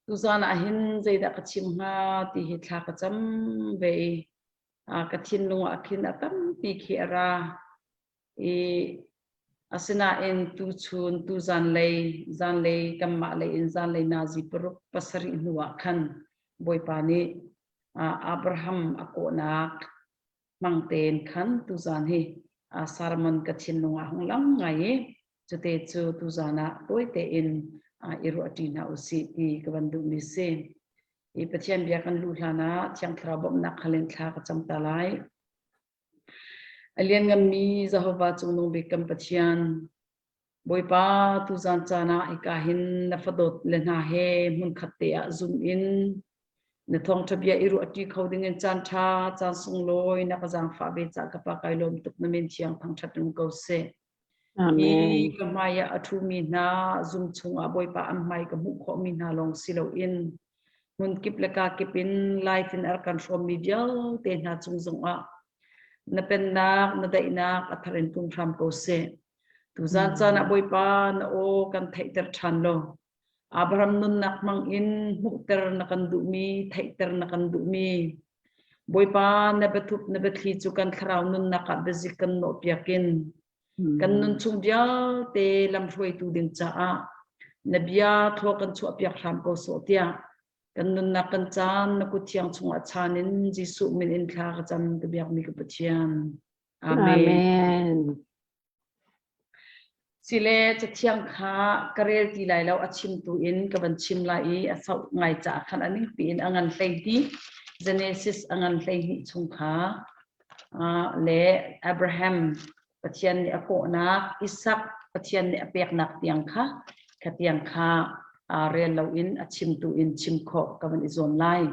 Tuzan ah hin zeidah ka chim hnga ti hi thla ka cam ve i ka thinlung ah khin a tampi khi a ra. I asinain tuchun tuzan lei zanlei kanmah lei in zanlei nazi paruk pasarih hnu ah khan Bawipa nih Abraham a kawhnak hmang tein khan tuzan hi sermon ka thinlung ah hung lang ngai i cute cu tuzan ah tawi tein i ruahṭi hna usih ti ka van duhmi si. I Pathian bia kan luh hlan ah Thiang Thlarau bawmhnak hal in thla ka cam ta lai. A liannganmi Jehovah cungnung bik kan Pathian, Bawipa tuzan caan ah hika hin na fadawt le hna he hmunkhat te ah zum in na thawngṭha bia i ruahṭi kho ding in caan ṭha, caan sunglawi na ka zaangfah ve caah ka pa kai lawm tuk na min thiang thangṭhat in ko seh. Hi ka hmai ah a ṭhumi hna zum chungah Bawipa an hmai ka hmuh khawhmi hna lawng si loin hmunkip le kakip in live in a rak kan hrawmmi vialte hna cung zongah na pennak, na daihnak a thar in tlung hram ko seh. Tuzan caan ah Bawipa na aw kan theihter ṭhan law Abraham nunnak hmang in hmuhter na kan duhmi, theihter na kan duhmi Bawipa na biathup na biathli cu kan thlarau nunnak ah biazik kan nawhpiak in kan nun chung vialte lamhruaitu ding caah na bia thlua kan chuahpiak hram ko sawh tiah kan nunnak kan caan na kut thiang chungah chaan in Jesuh min in thla ka cam ka biakmi ka Pathian. Amen. Amen. Sile cathiang kha ka rel ti lai lo a chimtu in ka van chim lai i a sauh ngai caah khan a ningpi in a ngan 12 Genesis a ngan 12 chung kha le Abraham Pathian nih a kawhnak Isak Pathian nih a peknak tiang kha kha tiang kha rel loin a chimtu in chim khawh ka van i zuam lai.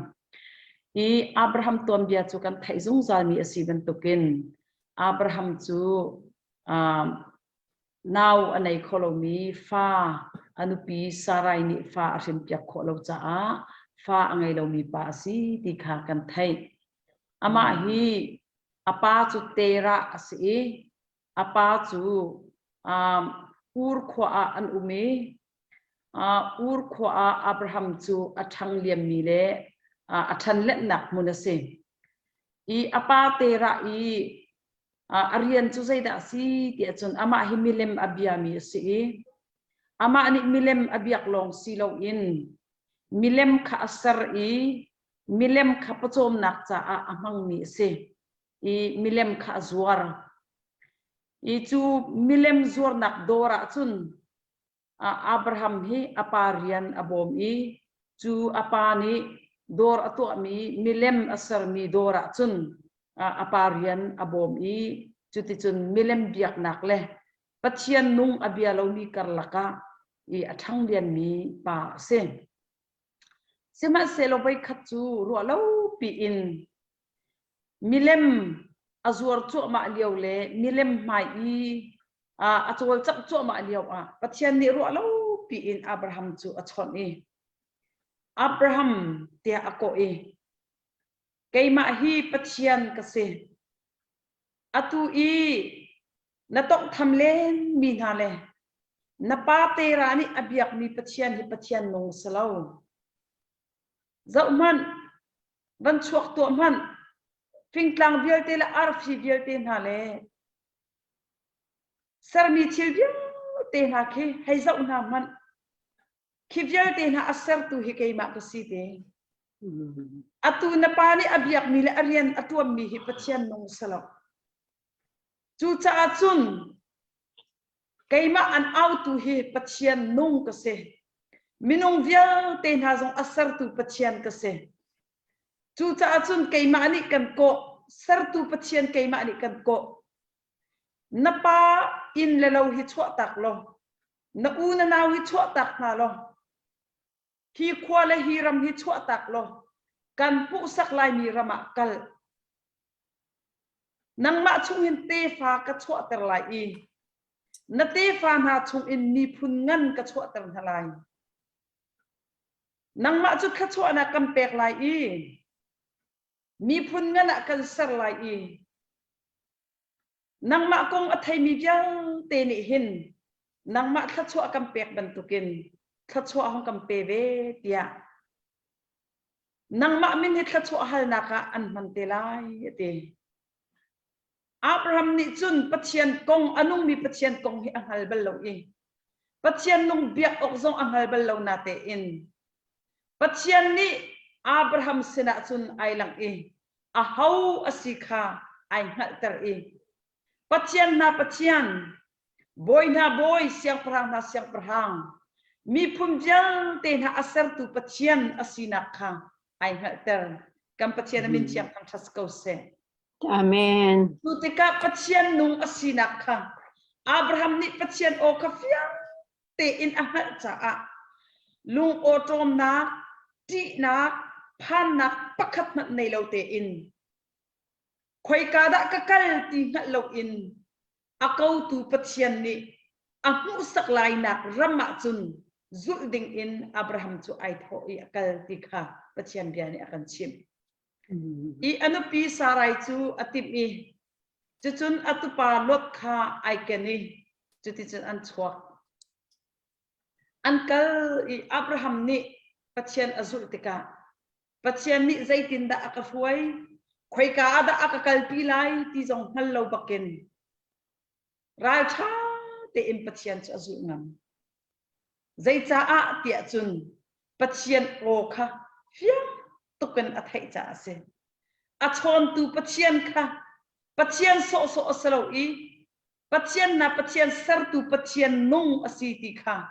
I Abraham tuanbia cu kan theih zungzalmi a si bantukin Abraham cu nau a nei kho lomi fa a nupi Sarai nih fa a hrinpiak khawh lo caah fa a ngei lomi pa a si ti kha kan theih. Amah hi a pa cu Terah a si i a pa cu um, Ur khua ah an um i uh, Ur khua ah Abraham cu a ṭhang liammi le uh, a ṭhan lennak hmun a si. I a pa Terah i a rian cu zeidah a si tiah cun amah hi milem a biami a si i amah nih milem a biak lawng si loin milem kha a ser i milem kha pawcawmnak caah a hmangmi a si i milem kha a zuar. I cu milem zuarnak dawr ah cun Abraham hi a pa rian a bawm i cu a pa nih dawr a tuahmi milem a sermi dawr ah cun a pa rian a bawm i cuticun milem biaknak le Pathian nung a bia lomi karlak ah i a ṭhanglianmi pa a si. Sihmanhsehlaw voikhat cu ruah lo piin Milem a zuar cuahmah lio le milem hmai i a cawlcangh cuahmah lio ah Pathian nih ruah lo piin Abraham cu a chawnh i Abraham tiah a kawh i keimah hi Pathian ka si. Atu i na tawnghtham len mi hna le na pa Terah nih a biakmi Pathian hi Pathian nung si lo. Zohhmanh, van chuak tuah hmanh, fingtlang vialte le arfi vialte hna le sermi thil vialte hna khi hei zoh hna hmanh. Khi vialte hna a sertu hi keimah ka si te. Atu na pa nih a biakmi le a rian a ṭuanmi hi Pathian nung si lo. Cucaah cun Keimah an autu hi Pathian nung ka si. Minung vialte hna zong a sertu Pathian ka si. Cucaah cun keimah nih kan kawh, sertu Pathian keimah nih kan kawh. Na pa inn le lo hi chuahtak law, na u na nau hi chuahtak hna law, hi khua le hi ram hi chuahtak law, kan hmuhsak laimi ram ah kal. Nangmah chungin tefa ka chuahter lai i na tefa hna chungin miphun ngan ka chuahter hna lai. Nangmah cu thluachuahnak kan pek lai i miphun ngan ah kan ser lai i nangmah kong a theimi vialte nih hin nangmah thluachuah kan pek bantukin thluachuah hong kan pe ve tiah. Nangmah min hi thluachuah halnak ah an hman te lai, a ti. Abraham nih cun Pathian kong, a nungmi Pathian kong hi a hngal bal lo i Pathian nung biak awk zong a hngal bal lo natein Pathian nih Abraham sinah cun ai langh i aho a si kha ai hngalhter i Pathian hna Pathian, bawi hna bawi, siangpahrang hna siangpahrang, miphun vialte hna a sertu Pathian a sinak kha ai hngalhter. Kan Pathian a min thiang thangṭhat ko seh. Amen. Cu tikah Pathian nung a sinak kha Abraham nih Pathian aw kha fiang tein a hngalh caah lung awṭawmnak, ṭihnak, phannak pakhat hmanh nei lo tein khoika dah ka kal ti hngalh loin a kotu Pathian nih a hmuhsak lainak ram ah cun zulh dingin Abraham cu ai thawh i a kal ti kha Pathian bia nih a kan chimh. I a nupi Sarai cu a timh i cucun a tupa Lot kha ai ken i cuticun an chuak. An kal i Abraham nih Pathian a zulh tikah Pathian nih zeitindah a ka hruai, khoika ah dah a ka kalpi lai ti zong hngal lo bakin ralṭha tein Pathian cu a zulh ngam. Zeicaah tiah cun Pathian aw kha fiang tukin a theih caah a si. A chawntu Pathian kha Pathian sawhsawh a si lo i Pathian na Pathian sertu Pathian nung a si ti kha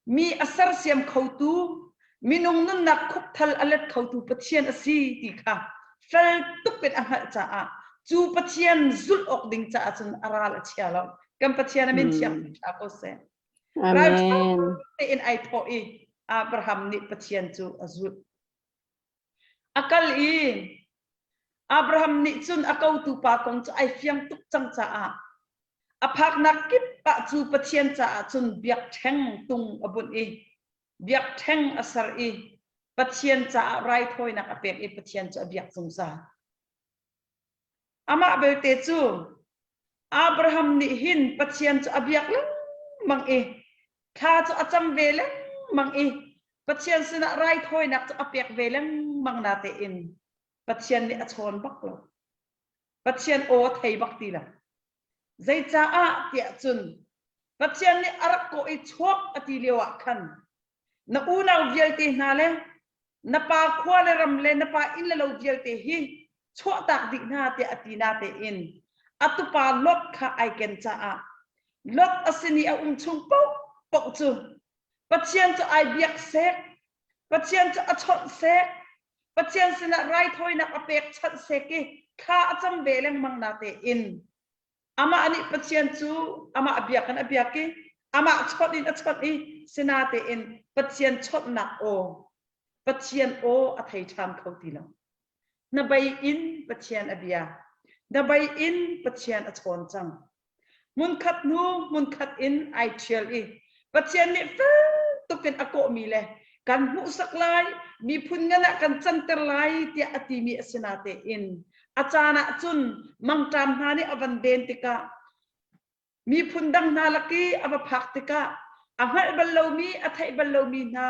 mi a sersiam khotu minung nunnak khupthal a let khotu Pathian a si ti kha fel tuk in a hngalh caah cu Pathian zulh awk ding caah cun a ral a chia lo. Kan Pathian a min thiang ṭha ko seh. Ralṭha tein ai thawh i Abraham nih Pathian cu a zulh. A kal i Abraham nih cun a kotu pa kong cu ai fiang tuk cang caah a phaknak kip ah cu Pathian caah cun biakṭheng tung a bunh i biakṭheng a ser i Pathian caah raithawinak a pek i Pathian cu a biak zungzal. Amah belte cu Abraham nih hin Pathian cu a biak lengmang i thla cu a cam ve lengmang i Pathian sinah raithawinak cu a pek ve lengmang natein Pathian nih a chawn bak lo. Pathian aw a thei bak ti lo. Zeicaah tiah cun Pathian nih a rak kawh i chuak a ti lio ah khan na unau vialte hna le na pa khua le ram le na pa inn le lo vialte hi chuahtak dih hna tiah a ti natein a tupa Lot kha ai ken caah Lot a sin i a um chung paohpaoh cu Pathian cu ai biak sek Pathian cu a chawnh sek Pathian sinah raithawinak a pek chanh sek i thla a cam ve lengmang natein Amah nih Pathian cu amah a biak in a biak i amah chawnh in a chawnh i sinatein Pathian chawnhnak aw Pathian aw a thei ṭhan kho ti lo. Hnabei in Pathian a bia. Hnabei in Pathian a chawn cang. Hmunkhat hnu hmunkhat in ai ṭhial i Pathian nih fel tukin a kawhmi le kan hmuhsak lai, miphun ngan ah kan canter lai tiah a timi a si natein a caan ah cun mangṭam hna nih a van den tikah miphun dang hna lak i a va phak tikah a hngalh bal lomi a theih bal lomi hna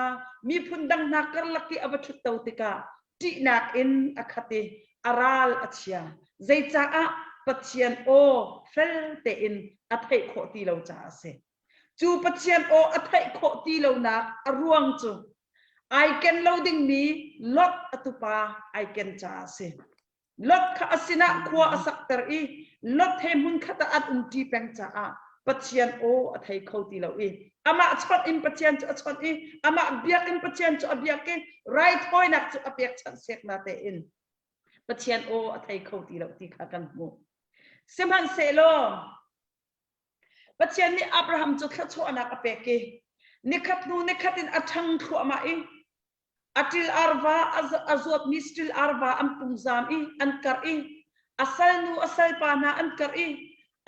miphun dang hna karlak i a va ṭhutto tikah ṭihnak in a khat i a ral a chia. Zeicaah Pathian aw fel tein a theih khawh ti lo caah a si. Cu Pathian aw a theih khawh ti lonak a ruang cu ai ken lo dingmi Lot a tupa ai ken caah a si. Lot kha a sinah khua a sakter i Lot he hmunkhat ah an umṭi peng caah Pathian aw a thei kho ti lo i amah chawnh in Pathian cu a chawnh i amah biak in Pathian cu a biak i raithawinak cu a pekchanh sek na tein Pathian aw a thei kho ti lo ti kha kan hmuh. Sihmanhsehlaw Pathian nih Abraham cu thluachuahnak a pek i nikhat hnu nikhat in a ṭhang thluahmah i a ṭil arva a zuatmi sṭil arva an pungzam i an karh i a salnu a salpa hna an karh i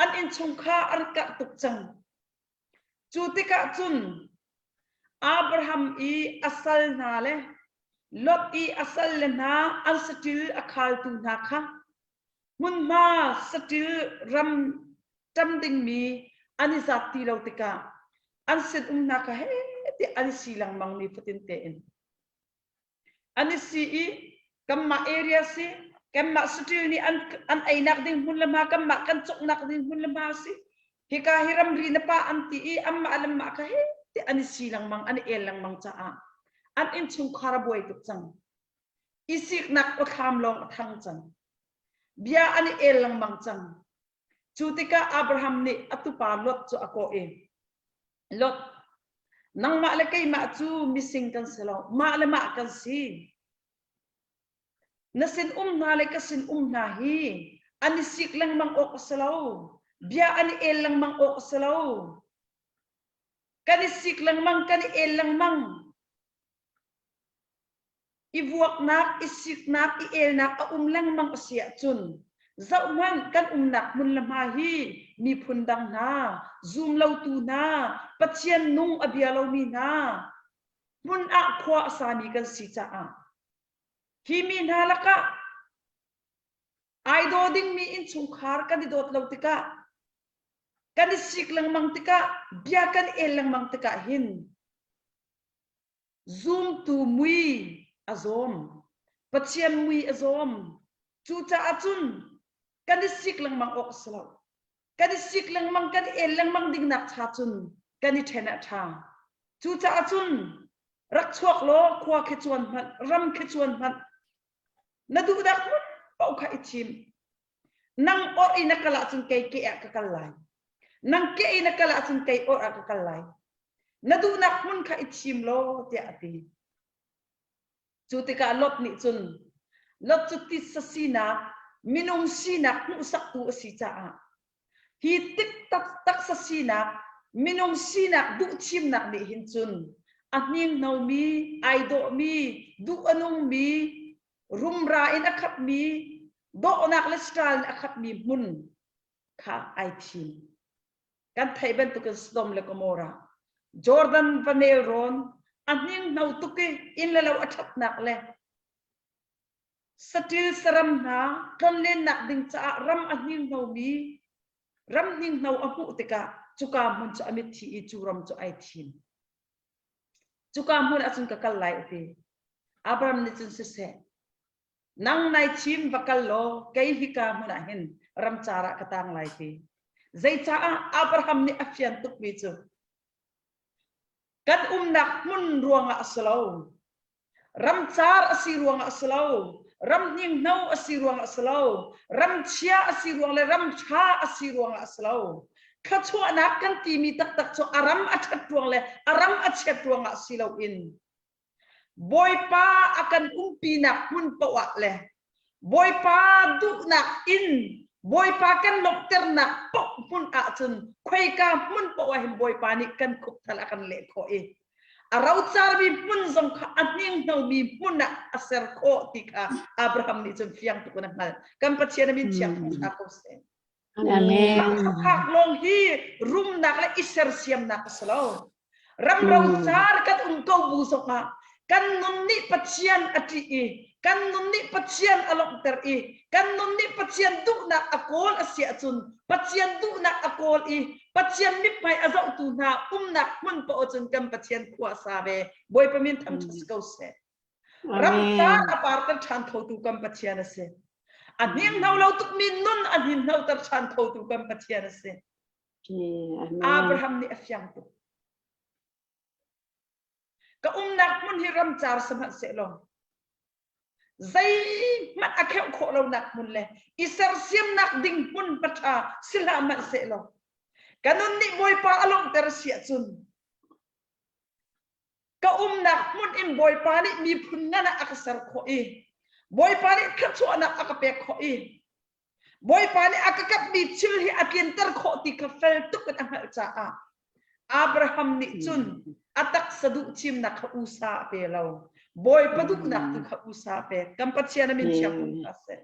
an innchungkhar an karh tuk cang. Cu tikah cun Abraham i a sal hna le Lot i a salle hna an saṭil a khaltu hna kha hmunhma saṭil ram ṭam dingmi an i zat ti lo tikah an sinum hna kha heh tiah an i si lengmang nifatin tein. An i si i. Kanmah area si, kanmah saṭil nih an, an einak ding hmun le hma, kanmah kan cawknak ding hmun le hma si. Hika hi ramri na pa an ti i anmah le mah kha he ti an i si lengmang, an i el lengmang caah an innchungkhar a buai tuk cang. I siknak awthlam lawng a thang cang. Bia an i el lengmang cang. Cu tikah Abraham nih a tupa Lot cu a kawh i, Lot, nangmah le keimah cu mising kan si lo, mah le mah kan si. Na sin um hna le ka sin um hna hi an i sik lengmang awk a si lo. Bia an i el lengmang awk a si lo. Kan i sik lengmang, kan i el lengmang. I vuaknak, i siknak, i elnak a um lengmang a si ahcun zohhmanh kan umnak hmun le hma hi miphun dang hna, zumlotu hna, Pathian nung a bia lomi hna hmun ah khua a sami kan si caah hi mi hna lakah ai daw dingmi innchungkhar kan i dawt lo tikah kan i sik lengmang tikah bia kan el lengmang tikah hin Zumtu mui a zawm. Pathian mui a zawm. Cucaah cun kan i sik lengmang awk a si lo. Kan i sik lengmang, kan i el lengmang dingnak cha cun kan i ṭhen ah ṭha. Cucaah cun rak chuak law khua khi cuan hmanh, ram khi cuan hmanh, na duhnak hmun paoh kha i thim. Nang orh i na kal ahcun kei ke ah ka kal lai. Nang ke i na kal ahcun kei orh ah ka kal lai. Na duhnak hmun kha i thim law tiah a ti. Cu tikah Lot nih cun Lot cu titsa sinak, minung sinak hmuhsaktu a si caah hi tik taksa sinak, minung sinak duhthimnak nih hin cun a hninghnomi, ai dawhmi, duh a nungmi, rumra in a khatmi, dawhnak le style in a khatmi hmun kha ai thim. Kan theih bantukin Sodom le Gomorrah, Jordan va nelrawn, a hninghno tuk i inn le lo a ṭhatnak le saṭil saram hna tlonlennak ding caah ram a hninghnomi ram hninghno a hmuh tikah cuka hmun cu a mitthi i cu ram cu ai thim. Cuka hmun ah cun ka kal lai a ti. Abraham nih cun siseh, nang nai thim va kal law kei hika hmun ah hin ramcar ah ka tang lai ti. Zeicaah Abraham nih a fian tukmi cu kan umnak hmun ruangah a si lo. Ramcar a si ruangah a si lo. Ram hninghno a si ruangah a si lo. Ram chia a si ruang le ram ṭha a si ruangah a si lo. Thluachuahnak kan timi taktak cu a ram a ṭhat ruang le a ram a chiat ruangah si loin Bawipa a kan umpinak hmun paoh ah le Bawipa duhnak in Bawipa kan lawmhternak paoh hmun ahcun khuaika hmun paoh ah hin Bawipa nih kan khupthal a kan leh khawh i a rocarmi hmun zong kha a hninghnomi hmun ah a ser khawh ti kha Abraham nih cun fiang tuk in a hngalh. Kan Pathian a min thiang thangṭha ko seh. Amen. Phak lawng hi rumnak le i sersiamnak a si lo. Ram rocar kan um ko bu zongah kan nun nih Pathian a ṭih i kan nun nih Pathian a lawmhter i kan nun nih Pathian duhnak a kawl a si ahcun Pathian duhnak a kawl i Pathian mithmai a zohtu hna umnak hmun paoh cun kan Pathian khua a sa ve. Bawipa min thangṭhat si ko seh. Ramcar a parter ṭhan khotu kan Pathian a si. A hninghno lo tukmi nun a hninhnoter ṭhan khotu kan Pathian a si. Abraham nih a fiang tuk. Ka umnak hmun hi ramcar sihmanhsehlaw zeihmanh a kheuh khawh lonak hmun le i sersiamnak ding hmun paṭha si hlah hmanh sehlaw ka nun nih Bawipa a lawmhter si ahcun ka umnak hmun in Bawipa nih miphun ngan ah a ka ser khawh i Bawipa nih thluachuahnak a ka pek khawh i Bawipa nih a ka kapmi thil hi a tlinter khawh ti kha fel tuk in a hngalh caah Abraham nih cun a taksa duh thimnak kha usa a pe lo. Bawipa duhnak tu kha usa a pek. Kan Pathian a min thiang ko hna seh.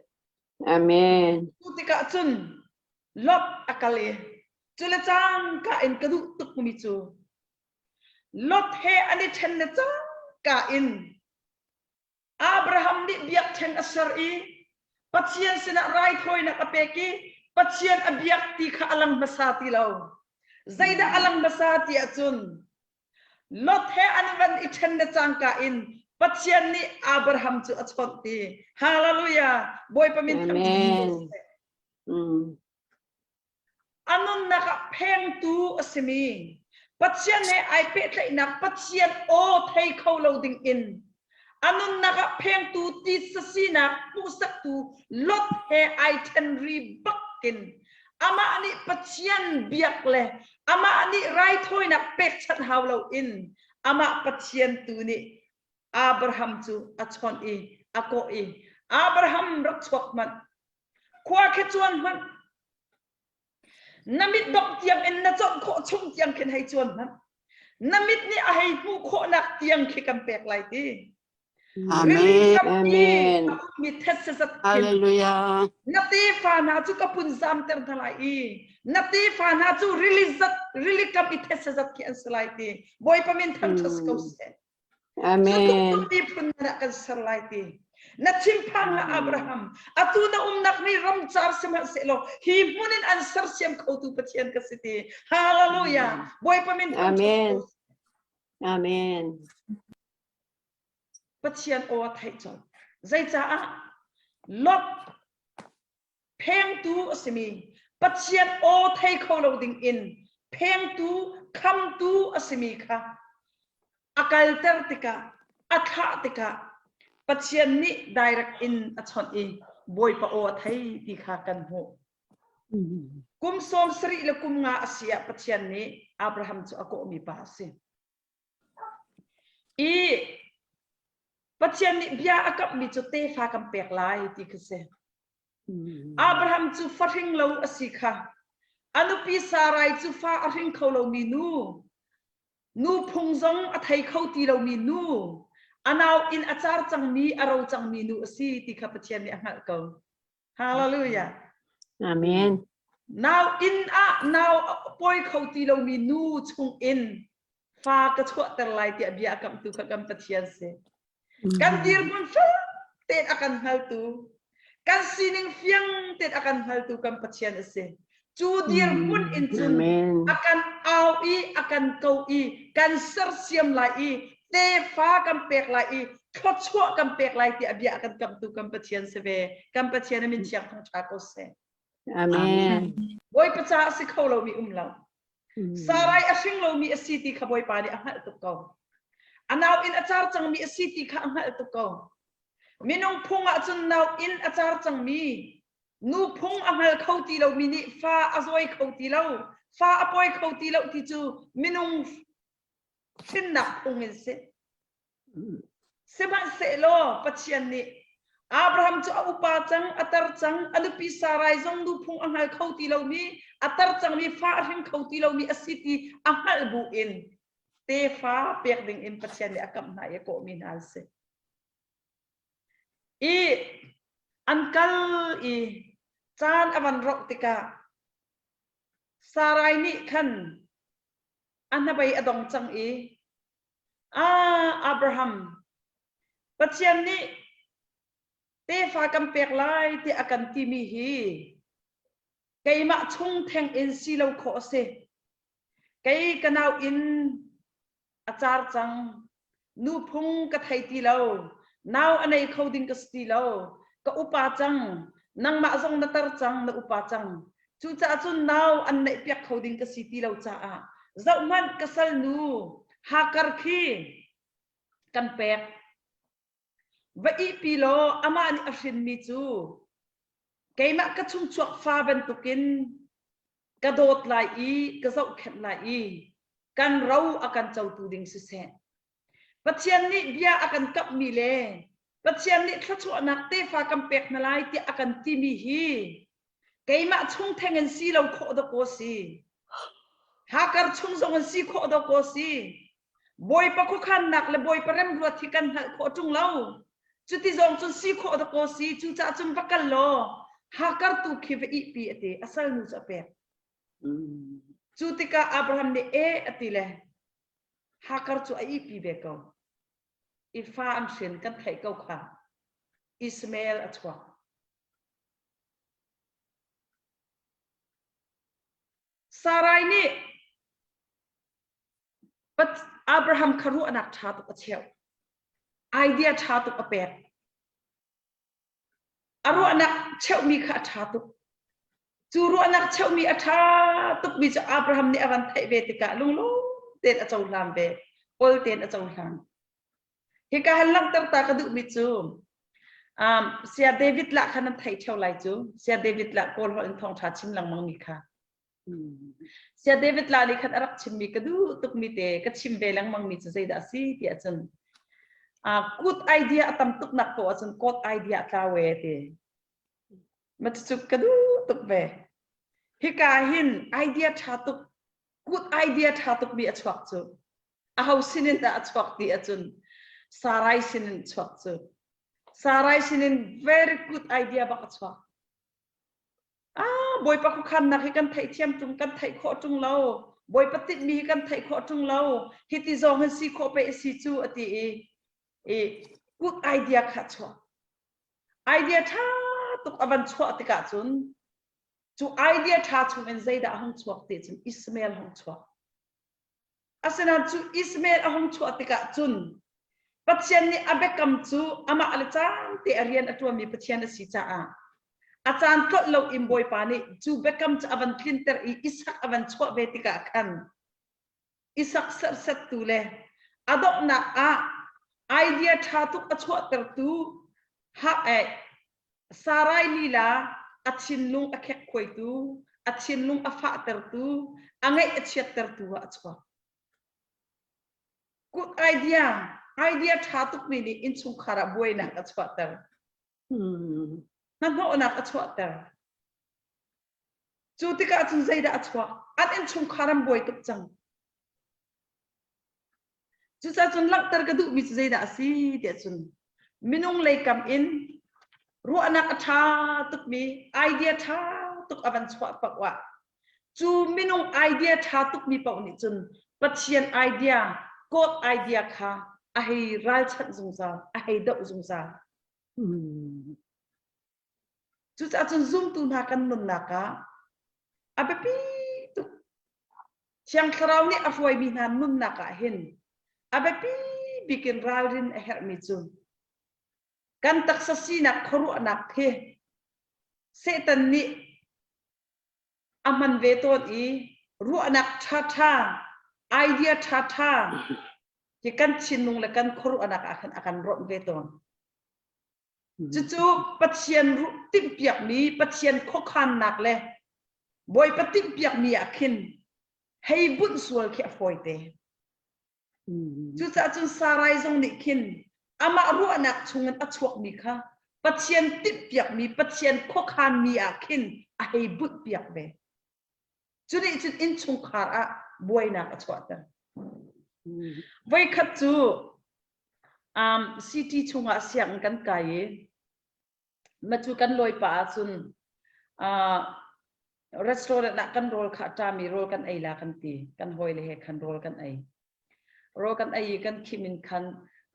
Amen. Cu tikah cun Lot a kal i cu le cangka in ka duh tukmi cu Lot he an i ṭhen le cangka in Abraham nih biakṭheng a ser i Pathian sinah raithawinak a pek i Pathian a biak ti kha a lang hmasa ti lo. Zeidah a lang hmasa ti ahcun Lot he an van i ṭhen le cangka in. Pathian nih Abraham cu a chawnh ti. Hallelujah! Bawipa min Amen. A nunnak ah phengtu a simi Pathian he ai pehtlaihnak Pathian aw thei kho lo ding in a nunnak ah phengtu titsa sinak hmuhsaktu Lot he ai ṭhenri bakin amah nih Pathian biak le amah nih raithawinak pekchanh hau loin amah Pathian tu nih Abraham cu a chawnh i a kawh i Abraham rak chuak hmanh khua khi cuan hmanh na mit dongh tiang in na cawnh khawh chung tiang khin hei cuan hmanh na mit nih a hei hmuh khawhnak tiang khi kan pek lai ti Amen. Amen. Mi thetse zat Hallelujah. Na tefa hna cu ka pun zamter hna lai i na tefa hna cu rili zat rili kam i thetse zat khi an si lai ti Bawipa min thangṭhat ko seh. Amen. Miphun ah kan ser lai ti. Na thinphang hlah Abraham. Atu na umnak ni ramcar sihmanhsehlaw hi hmun in an sersiam khotu Pathian ka si ti. Hallelujah. Bawipa min Amen. Amen. Pathian aw a theih colh. Zeicaah Lot phengtu a simi Pathian aw thei kho lo ding in phengtu khamtu a simi kha a kalter tikah a thlah tikah Pathian nih direct in a chawnh i Bawipa aw a thei ti kha kan hmuh. Kum 70 le kum nga a si ah Pathian nih Abraham cu a kawhmi pa a si. I Pathian nih bia a kamhmi cu tefa kan pek lai ti kha si. Abraham cu fa hring lo a si kha. A nupi Sarai cu fa a hring kho lomi nu, nu phung zong a thei kho ti lomi nu, a nau in a car cangmi, a ro cangmi nu a si ti kha Pathian nih a hngalh ko. Hallelujah. Amen. Nau inn ah nau pawi kho ti lomi nu chung in fa ka chuahter lai tiah bia a kamhtu kha kan Pathian si. Kan dirhmun fel tein a kan hngaltu, kan sining fiang tein a kan hngaltu kan Pathian a si. Cu dirhmun in cun a kan au i a kan ko i kan sersiam lai i tefa kan pek lai i thluachuah kan pek lai tiah bia a kan kamhtu kan Pathian si ve. Kan Pathian a min thiang thangṭha ko seh. Amen. Bawipa caah a si kho lomi um lo. Sarai a hring lomi a si ti kha Bawipa nih a hngalh tuk ko. A nau in a car cangmi a si ti kha a hngalh tuk ko. Minung phung ah cun nau in a car cangmi Nu phung a hngal kho ti lomi nih fa a zawi kho ti lo, fa a pawi kho ti lo ti cu minung hrinnak phung in si. Sihmanhsehlaw Pathian nih Abraham cu a upa cang, a tar cang, a nupi Sarai zong nu phung a hngal kho ti lomi, a tar cangmi fa a hring kho ti lomi a si ti a hngalh bu in tefa pek ding in Pathian nih a kamh hna i a kawhmi hna an si. I an kal i caan a van rauh tikah Sarai nih khan a hnabei a dong cang i, Ah, Abraham, Pathian nih tefa kan pek lai tiah a kan timi hi keimah chung theng in si lo khawh a si. Kei ka nau in a car cang. Nu phung ka thei ti lo. Nau a nei kho ding ka si ti lo. Ka upa cang. Nangmah zong na tar cang, na upa cang. Cucaah cun nau an neih piak kho ding ka si ti lo caah zohhmanh ka salnu Hakar khi kan pek. Va ihpi law amah nih a hrinmi cu keimah ka chungchuak fa bantukin ka dawt lai i ka zohkhenh lai i kan ro a kan cotu ding siseh. Pathian nih bia a kan kamhmi le Pathian nih thluachuahnak tefa kan pek hna lai tiah a kan timi hi keimah chung theng in si lo khawh dawkaw si. Hakar chung zong in si khawh dawkaw si. Bawipa khuakhannak le Bawipa remruat hi kan hngalh khawh ṭung lo. Cuti zong cun si khawh dawkaw si. Cucaah cun va kal law Hakar tu khi va ihpi a ti. A salnu cu a pek. Cu tikah Abraham nih e a ti le Hakar cu a ihpi ve ko. I fa an hrin kan theih ko kha. Ismael a chuak. Sarai nih Abraham kha ruahnak ṭha tuk a cheuh. Idea ṭha tuk a pek. A ruahnak cheuhmi kha a ṭha tuk. Cu ruahnak cheuhmi a ṭha tukmi cu Abraham nih a van theih ve tikah lunglawm tein a cohlan ve. Ol tein a cohlan. Hika han langhter ta ka duhmi cu Saya David lah kha nan theih ṭheo lai cu. Saya David lah Kawl holh in thawngṭha chim lengmang mi kha. Saya David lah nih khan a rak chimmi ka duh tukmi te ka chim ve lengmang mi cu zeidah a si ti ahcun good idea a tam tuk nak poah ahcun God idea a tlau e ti. Ma cucu ka duh tuk ve. Hika hin idea ṭha tuk, good idea ṭha tukmi a chuak cu. Aho sinin dah a chuak ti ahcun Sarai sinin chuak cu. Sarai sinin very good idea bak a chuak. Ah, Bawipa khuakhannak hi kan theihthiam ṭung, kan theih khawh ṭung lo. Bawipa tinhmi hi kan theih khawh ṭung lo. Hiti zong hin si khawh pe si cu a ti i, i good idea kha chuak. Idea ṭha tuk a van chuah tikah cun cu idea ṭha chungin zeidah a hung chuak ti cun Ismael hung chuak. Asinain cu Ismael a hung chuah tikah cun Pathian nih a biakam cu amah le caan te a rian a ṭuanmi Pathian a si caah a caan tlolh lo in Bawipa nih cu biakam cu a van tlinter i Isak a van chuah ve tikah khan Isak serhsattu le a donghnak ah idea ṭha tuk a chuahtertu ha eh Sarai lila a thinlung a khekkhuaitu, a thinlung a fahtertu, a ngaih a chiattertu ah a chuak. Good idea, idea ṭha tukmi nih innchungkhar ah buainak a chuahter. Hnahnawhnak a chuahter. Cu tikah cun zeidah a chuak? An innchungkhar an buai tuk cang. Cucaah cun langhter ka duhmi cu zeidah a si tiah cun minung lei kam in ruahnak a ṭha tukmi idea ṭha tuk a van chuah paoh ah cu minung idea ṭha tukmi paoh nih cun Pathian idea, God idea kha a hei ralchanh zungzal, a hei doh zungzal. Cucaah cun zumtu hna kan nunnak ah a biapi tuk. Thiang Thlarau nih a hruaimi hna nunnak ah hin a biapi bik in ralrin a herhmi cu kan taksa sinak khuaruahnak hi Satan nih a hman ve tawn i ruahnak ṭhaṭha, idea ṭhaṭha hi kan thinlung le kan khuaruahnak ah khan a kan rawnh ve tawn. Cucu Pathian timhpiakmi, Pathian khuakhannak le Bawipa timhpiakmi ah khin hei bunh sual khi a fawite. Cucaah cun Sarai zong nih khin amah ruahnak chungin a chuakmi kha Pathian timhpiakmi, Pathian khuakhanmi ah khin a hei bunhpiak ve. Cu nih cun innchungkhar ah buainak a chuahter. Voikhat cu city chungah sianginn kan kai i ma cu kan lawi pah ahcun restaurant ah kan rawl kha a ṭami rawl kan ei la kan ti. Kan hawile he khan rawl kan ei. Rawl kan ei i kan khim in khan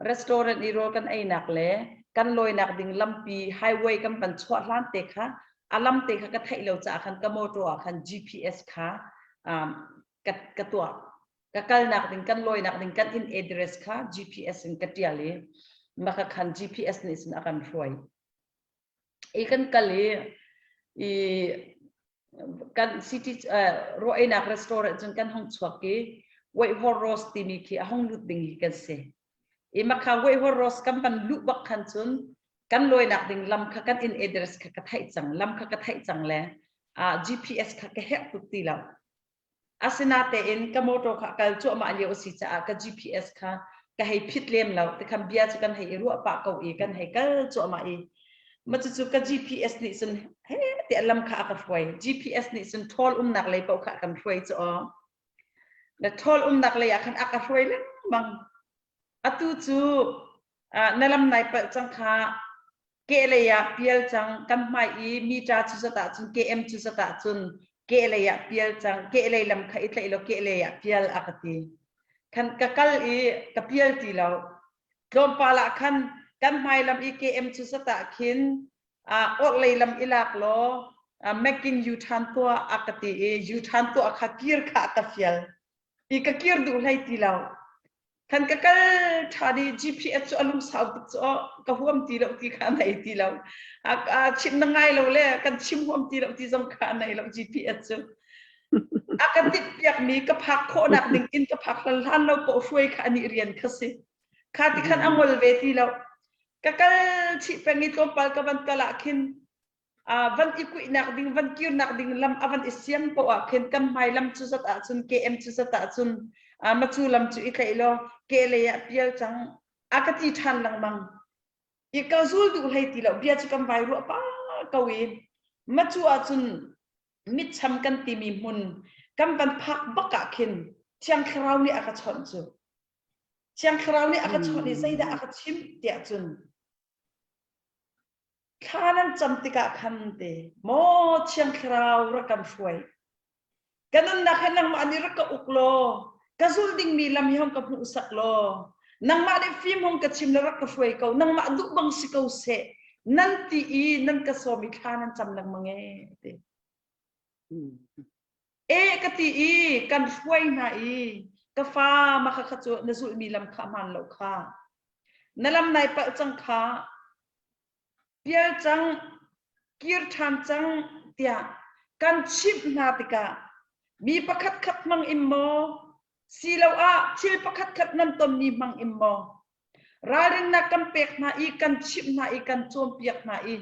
restaurant i rawl kan einak le kan lawinak ding lampi highway kan van chuah hlan te kha a lam te kha ka theih lo caah khan ka motor ah khan GPS kha ka, ka tuah. Ka kalnak ding kan lawinak ding kan inn address kha GPS in ka tial i maka khan GPS nih cun a kan hruai. I kan kal i i kan city raw einak restaurant cun kan hong chuak i White Horse timi khi a hong lut ding hi kan si. I makha White Horse kan van luh bak khan cun kan lawinak ding lam kha kan inn address kha ka theih cang lam kha ka theih cang le GPS kha ka herh tuk ti lo. Asinatein ka motor kha a kal cuahmah lio a si caah ka GPS kha ka hei phit lem lo. Tikhan bia cu kan hei i ruah pah ko i kan hei kal cuahmah i mah cucu ka GPS nih cun he tiah lam kha a ka hruai. GPS nih cun ṭhawl umnak lei paoh kha a kan hruai cu aw. Na ṭhawl umnak lei ah khan a ka hruai lengmang. Atu cu na lam nai palh cang kha kehlei ah pial cang kan hmai i mita cu zat ah cun KM cu zat ah cun kehlei ah pial cang kehlei lam kha i tlaih law kehlei ah pial a ka ti khan ka kal i ka pial ti lo tlawmpal ah khan kan hmai lam i KM cu zat ah khin orhlei lam i lak law Mekin U than tuah a ka ti i U than tuah kha kir kha a ka fial i ka kir duh hlei ti lo. Khan ka kal ṭha di GPS cu a lungsau tuk cu ka huam ti lo ti kha nei ti lo. A chim na ngai lo le kan chim huam ti lo ti zong kha nei lo GPS cu. A ka tip piak mi ka phak khawhnak ding in ka phak hlan hlan lo ko hruai kha ani rian kha si. Kha ti khan a ngol ve ti lo. Ka kal chih peng i tlawmpal ka van kal ah khin van i kuihnak ding van kirnak ding lam a van i siam poah ah khin kan hmai lam cu zat ahcun KM cu zat ahcun macu lam cu i tlaih law ke lei ah pial cang a ka ti ṭhan lengmang i ka zul duh hlei ti lo bia cu kan vai ruah pa ko i macu ahcun mitcham kan timi hmun kan van phak bak ah khin Thiang Thlarau nih a ka chawnh cu Thiang Thlarau nih a ka chawnh i zeidah a ka chimh tiah cun Thla nan cam tikah khan te maw Thiang Thlarau rak kan hruai. Ka nunnak hi nangmah nih rak ka uk law, ka zulh dingmi lam hi hong ka hmuhsak law, nangmah nih fim hong ka chim le rak ka hruai ko, nangmah duh bang si ko seh, nan ti i nan ka sawm i thla nan cam lengmang e ti. E ka ti i kan hruai hna i ka fa ma kha kha cu na zulhmi lam kha hmaan lo kha. Na lam nai palh cang kha. Pial cang, kir ṭhan cang tiah kan chimh hna tikah mi pakhatkhat hmang in maw, siloah thil pakhatkhat nan tonmi hmang in maw, ralrinnak kan pek hna i kan chimh hna i kan cawnpiak hna i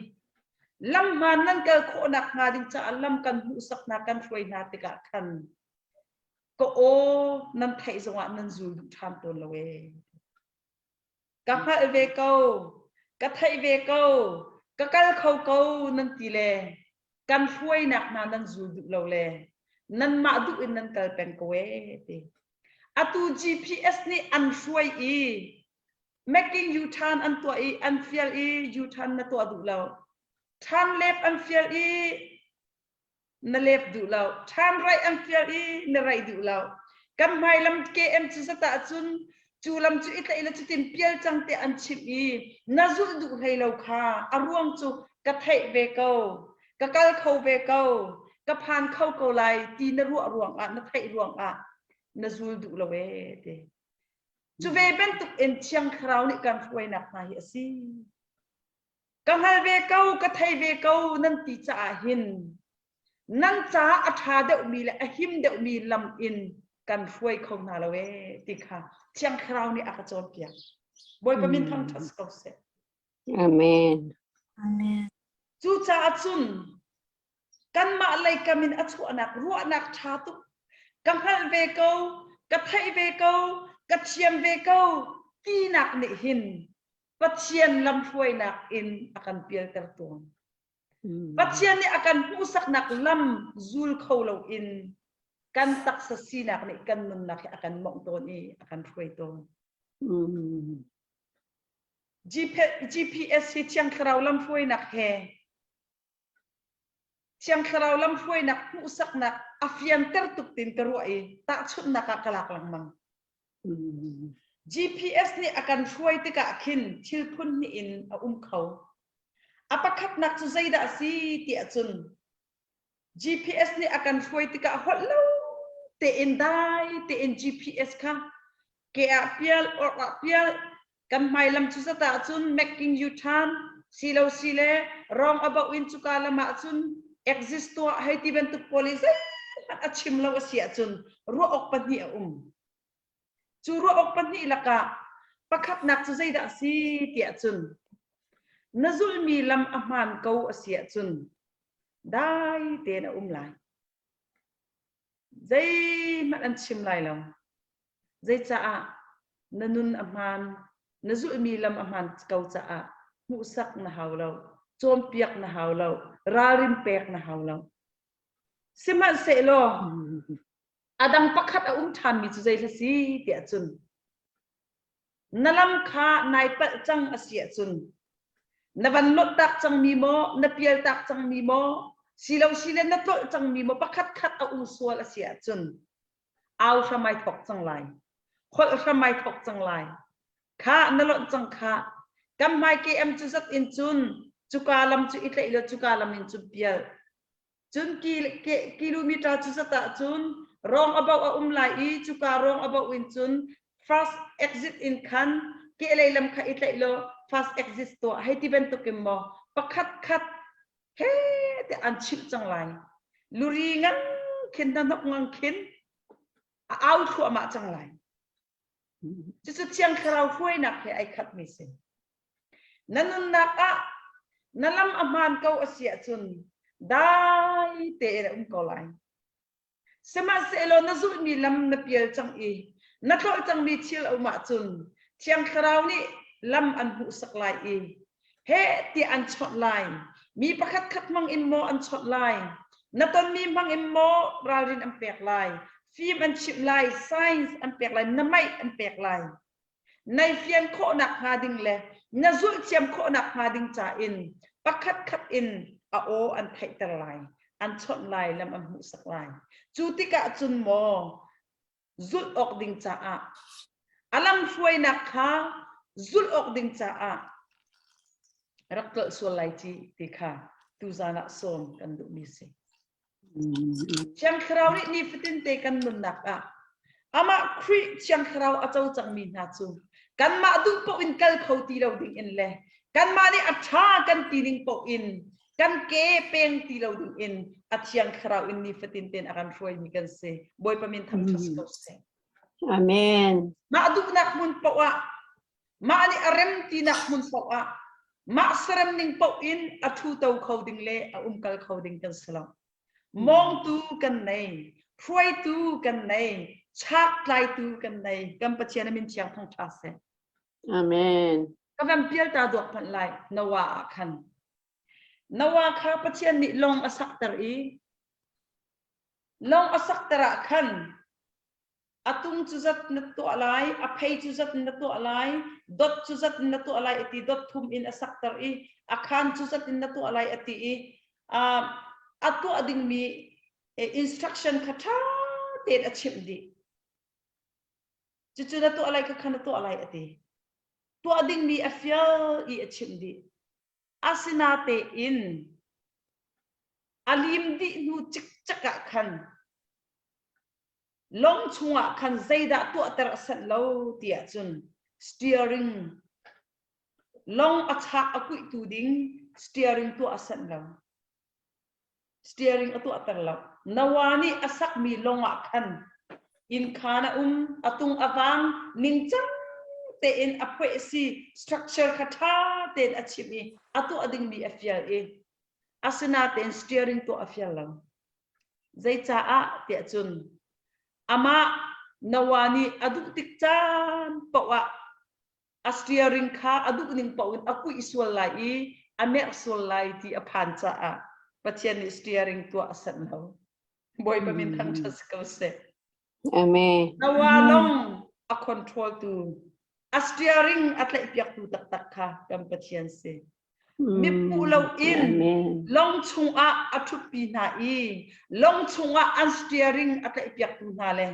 lam hmaan nan kal khawhnak hnga ding caah lam kan hmuhsak hna kan hruai hna tikah khan ka aw nan theih zongah nan zul duh ṭhan tawn lo ee. Ka hngalh ve ko, ka theih ve ko, ka kal kho ko nan ti le kan hruainak hna nan zul duh lo le nanmah duh in nan kal peng ko ee ti. Atu GPS nih an hruai i making U-turn an tuah i an fial i U-turn na tuah duh lo. Turn left an fial i na lep duh lo ṭhan raih an fial i na raih duh lo kan hmailam KM cu zat ahcun cu lam cu i tlaih le cutin pial cang te an chimh i na zulh duh hlei lo kha a ruang cu ka theih ve ko ka kal kho ve ko ka phan kho ko lai ti na ruah ruangah na theih ruangah na zul duh lo ee ti cu ve bantuk in thiang thlarau nih kan hruainak hna hi a si Ka hngal ve ko, ka thei ve ko nan ti caah hin nan caah a ṭha deuhmi le a him deuhmi lam in kan hruai kho hna lo ee ti kha Thiang Thlarau nih a ka cawnpiak. Bawipa min thangṭhat si ko seh. Amen. Amen. Cucaah cun kanmah lei kam in a chuahnak ruahnak ṭha tuk ka hngalh ve ko, ka theih ve ko, ka thiam ve ko tinak nih hin Pathian lamhruainak in a kan pialter tawn. Pathian nih a kan hmuhsaknak lam zul kho loin kan taksa sinak nih kan nunnak hi a kan mawngh tawn i a kan hruai tawn. GPS hi Thiang Thlarau lamhruainak he Thiang Thlarau lamhruainak hmuhsaknak a fianter tuk tin ka ruah i tahchunhnak ah ka lak lengmang. GPS nih a kan hruai tikah khin thil phun hnih in a um kho. A pakhatnak cu zeidah a si ti ahcun GPS nih a kan hruai tikah holh lo tein dai tein GPS kha ke ah pial orh ah pial kan hmailam cu zat ahcun making you turn silo sile wrong about in cuka lam ahcun exist tuah hei ti bantuk pawl i zeihmanh a chim lo a si ahcun ruah awk pahnih a um. Cu ruah awk pahnih lakah pakhatnak cu zeidah a si tiah cun na zulhmi lam a hmaan ko a si ahcun dai tein a um lai. Zeihmanh an chim lai lo. Zeicaah na nun a hmaan, na zulhmi lam a hmaan ko caah hmuhsak na hau lo, cawnpiak na hau lo, ralrin pek na hau lo. Sihmanhsehlaw a dang pakhat a um ṭhanmi cu zei hla si tiah cun na lam kha nai palh cang a si ahcun na van lawttak cangmi maw na pialtak cangmi maw silo sile na tlolh cangmi maw pakhat khat a um sual a si ahcun au hram ai thawk cang lai holh hram ai thawk cang lai kha na lonh cang kha kan hmai KM cu zat in cun cuka lam cu i tlaih lo cuka lam in cun pial cun kilometer cu zat ah cun rong a boh a um lai i cuka rong a boh in cun First exit in khan kehlei lam kha i tlaih law first exit tuah hei ti bantukin maw pakhat khat he te an chimh cang lai. Luri ngang khin hnahnok ngang khin a au thluahmah cang lai. Cucu Thiang Thlarau hruainak he ai khatmi si. Na nunnak ah na lam a hmaan ko a si ahcun dai tein a um ko lai. Sihmanhsehlaw na zulhmi lam na pial cang i na tlolh cangmi thil a um ahcun Thiang Thlarau nih lam an hmuhsak lai i heh tiah an chawnh lai. Mi pakhat khat hmang in maw an chawnh lai? Na tonmi hmang in maw ralrin an pek lai? Fim an chimh lai, science an pek lai, na maih an pek lai. Nai fian khawhnak hnga ding le na zulh thiam khawhnak hnga ding ca in pakhat khat in a aw an theihter lai, an chawnh lai, lam an hmuhsak lai. Cu tikah cun maw zulh awk ding caah a lam hruainak kha zulh awk ding caah rak tlolh sual lai ci ti kha tuzan ah sawm kan duhmi si. Thiang Thlarau nih nifatin te kan nunnak ah amah Khrih Thiang Thlarau a co cangmi hna cu kanmah duh paoh in kal kho ti lo ding in le kanmah nih a ṭha kan ti ning paoh in kan ke peng ti lo ding in a Thiang Thlarau in nifatin tein a kan hruaimi kan si. Bawipa min thangṭhat si ko seh. Amen. Mah duhnak hmun paoh ah Mah nih a rem tinak hmun paoh ah mah serem ning paoh in a ṭhuto kho ding le a umkal kho ding kan si lo. Mawngtu kan nei, hruaitu kan nei, chak tlaitu kan nei. Kan Pathian a min thiang thangṭha seh. Amen. Ka van pial ta duak hmanh lai Noah ah khan. Noah kha Pathian nih lawng a sakter i lawng a sakter ah khan a tung cu zat na tuah lai, a phei cu zat na tuah lai, dot cu zat na tuah lai ati dot thum in a sakter i a khan cu zat in na tuah lai ati i a tuah dingmi instruction kha ṭha tein a chimh dih. Cucu na tuah lai kha kha na tuah lai ati. Tuah dingmi a fial i a chimh dih. Asinatein a lim dih hnu cikcek ah khan Lawng chungah khan zeidah tuahter a sanh lo ti ahcun steering lawng a chak a kuihtu ding steering tuah a sanh lo. Steering a tuahter lo. Noah nih a sakmi lawng ah khan innkhaan a um, a tung a vang, ningcang tein a phueh si, structure kha ṭha tein a chimh i a tuah dingmi a fial i asinatein steering tuah a fial lo. Zeicaah tiah cun amah Noah nih a duh tik caan paoh ah a steering kha a duh ning paoh in a kuih sual lai i a merh sual lai ti a phan caah Pathian nih steering tuah a sanh lo. Bawipa min thangṭhat si ko seh. Amen. Noah lawng a control tu, a steering a tlaihpiaktu taktak kha kan Pathian si. Mitmuh loin lawng chungah a ṭhutpi hna i lawng chungah an steering a tlaihpiaktu hna le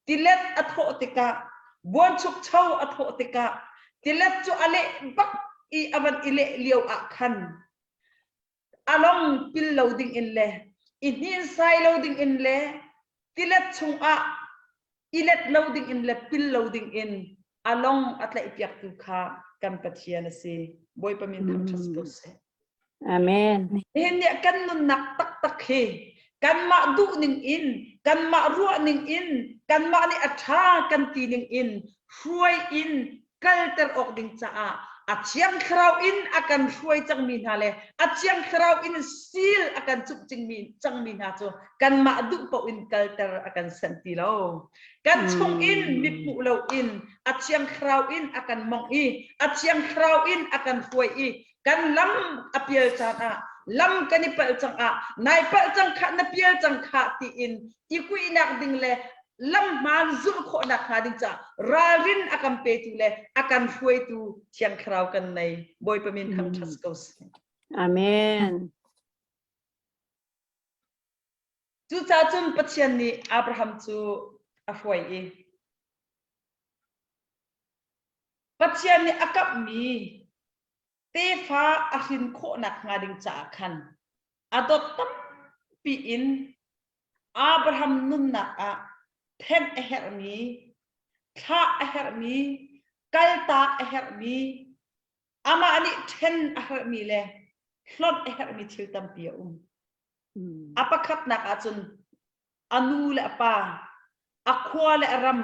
tilet a thawh tikah buanchukcho a thawh tikah tilet cu a leh bak i a van i leh lio ah khan a lawng pil lo ding in le i hninsai lo ding in le tilet chungah i let lo ding in le pil lo ding in a long a tlaihpiaktu kha kan Pathian a si. Bawipa min thangṭhat si ko seh. Amen. Nihin ni kan nunnak taktak hi kanmah duh ning in, kanmah ruah ning in, kanmah nih a ṭha kan ti ning in hruai in kalter awk ding caah a Thiang Thlarau in a kan hruai cangmi hna le a Thiang Thlarau in seal a kan cumh cingmi cangmi hna cu kanmah duh paoh in kalter a kan sanh ti lo. Kan chung in mithmuh lo in a Thiang Thlarau in a kan mongh i a Thiang Thlarau in a kan hruai i kan lam a pial caan ah lam kan i palh cang ah nai palh cang khah na pial cang khah tiin i kuihnak ding le lam hmaan zulh khawhnak hnga ding caah ralrin a kan petu le a kan hruaitu Thiang Thlarau kan nei. Bawipa min thangṭhat ko seh. Amen. Cucaah cun Pathian nih Abraham cu a hruai i Pathian nih a kamhmi tefa a hrin khawhnak hnga ding caah khan a dawt tampi in Abraham nunnak ah thenh a herhmi. Thlah a herhmi, kaltak a herhmi, amah nih ṭhen a herhmi le hlonh a herhmi thil tampi a um. A pakhatnak ahcun a nu le a pa, a khua le a ram,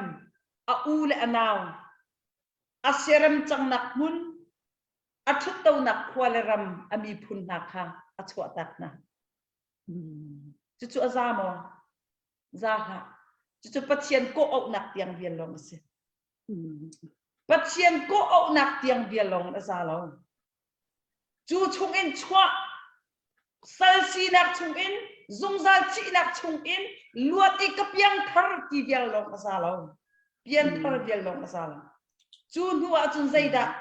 a u le a nau, a siarem cangnak hmun, a ṭhuttonak khua le ram a miphun hna kha a chuahtak hna. Cucu a za maw? Za hlah. Cucu Pathian kawh auhnak tiang vial lawng a si. Pathian kawh auhnak tiang vial lawng a za lo. Cu chungin chuah sal sinak chungin zungzal thihnak chungin luat i ka piangthar ti vial lawng a za lo. Piangthar vial lawng a za lo. Cu hnu ah cun zeidah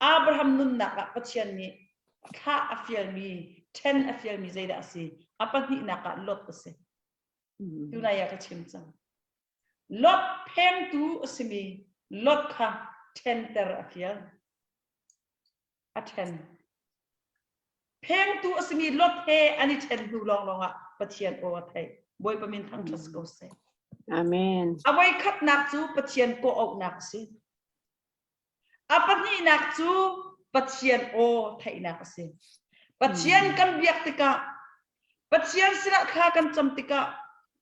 Abraham nunnak ah Pathian nih thlah a fialmi, ṭhen a fialmi zeidah a si? A pahnihnak ah Lot a si. Tunai ah ka chim cang. Lot phengtu a simi Lot kha ṭhenter a fial. A ṭhen. Phengtu a simi Lot he an i ṭhen hnu lawnglawng ah Pathian aw a theih. Bawipa min thangṭhat ko seh. Amen. A voikhatnak cu Pathian kawh auhnak a si. A pahnihnak cu Pathian aw theihnak a si. Pathian kan biak tikah, Pathian sinah thla kan cam tikah,